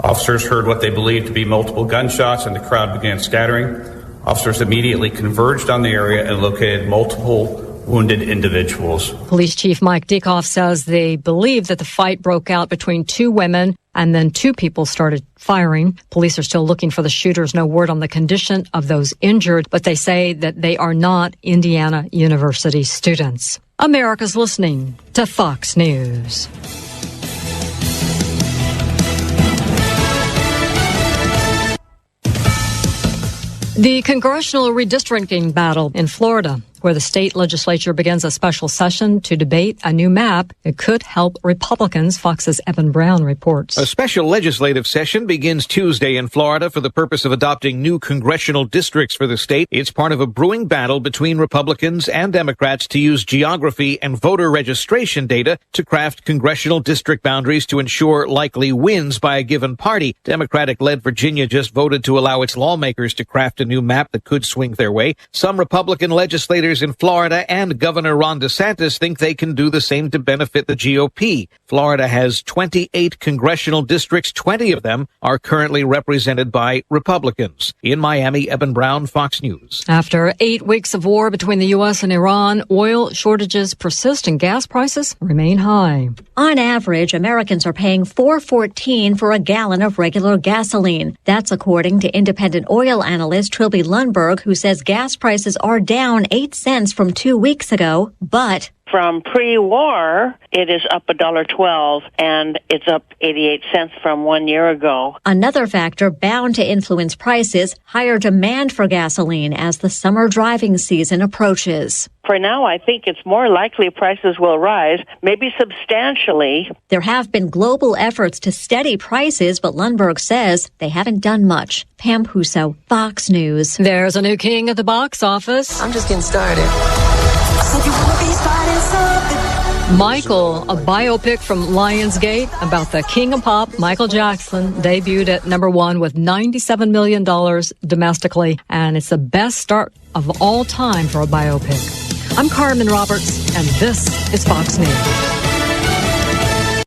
Officers heard what they believed to be multiple gunshots, and the crowd began scattering. Officers immediately converged on the area and located multiple wounded individuals. Police Chief Mike Dickoff says they believe that the fight broke out between two women and then two people started firing. Police are still looking for the shooters. No word on the condition of those injured, but they say that they are not Indiana University students. America's listening to Fox News. The congressional redistricting battle in Florida, where the state legislature begins a special session to debate a new map that could help Republicans, Fox's Evan Brown reports. A special legislative session begins Tuesday in Florida for the purpose of adopting new congressional districts for the state. It's part of a brewing battle between Republicans and Democrats to use geography and voter registration data to craft congressional district boundaries to ensure likely wins by a given party. Democratic-led Virginia just voted to allow its lawmakers to craft a new map that could swing their way. Some Republican legislators in Florida and Governor Ron DeSantis think they can do the same to benefit the G O P. Florida has twenty-eight congressional districts. Twenty of them are currently represented by Republicans. In Miami, Evan Brown, Fox News. After eight weeks of war between the U S and Iran, oil shortages persist and gas prices remain high. On average, Americans are paying four fourteen for a gallon of regular gasoline. That's according to independent oil analyst Trilby Lundberg, who says gas prices are down eight cents from two weeks ago, but from pre-war, it is up a dollar twelve, and it's up eighty-eight cents from one year ago. Another factor bound to influence prices, higher demand for gasoline as the summer driving season approaches. For now, I think it's more likely prices will rise, maybe substantially. There have been global efforts to steady prices, but Lundberg says they haven't done much. Pam Puso, Fox News. There's a new king at the box office. I'm just getting started. Michael, a biopic from Lionsgate about the king of pop, Michael Jackson, debuted at number one with ninety-seven million dollars domestically, and it's the best start of all time for a biopic. I'm Carmen Roberts, and this is Fox News.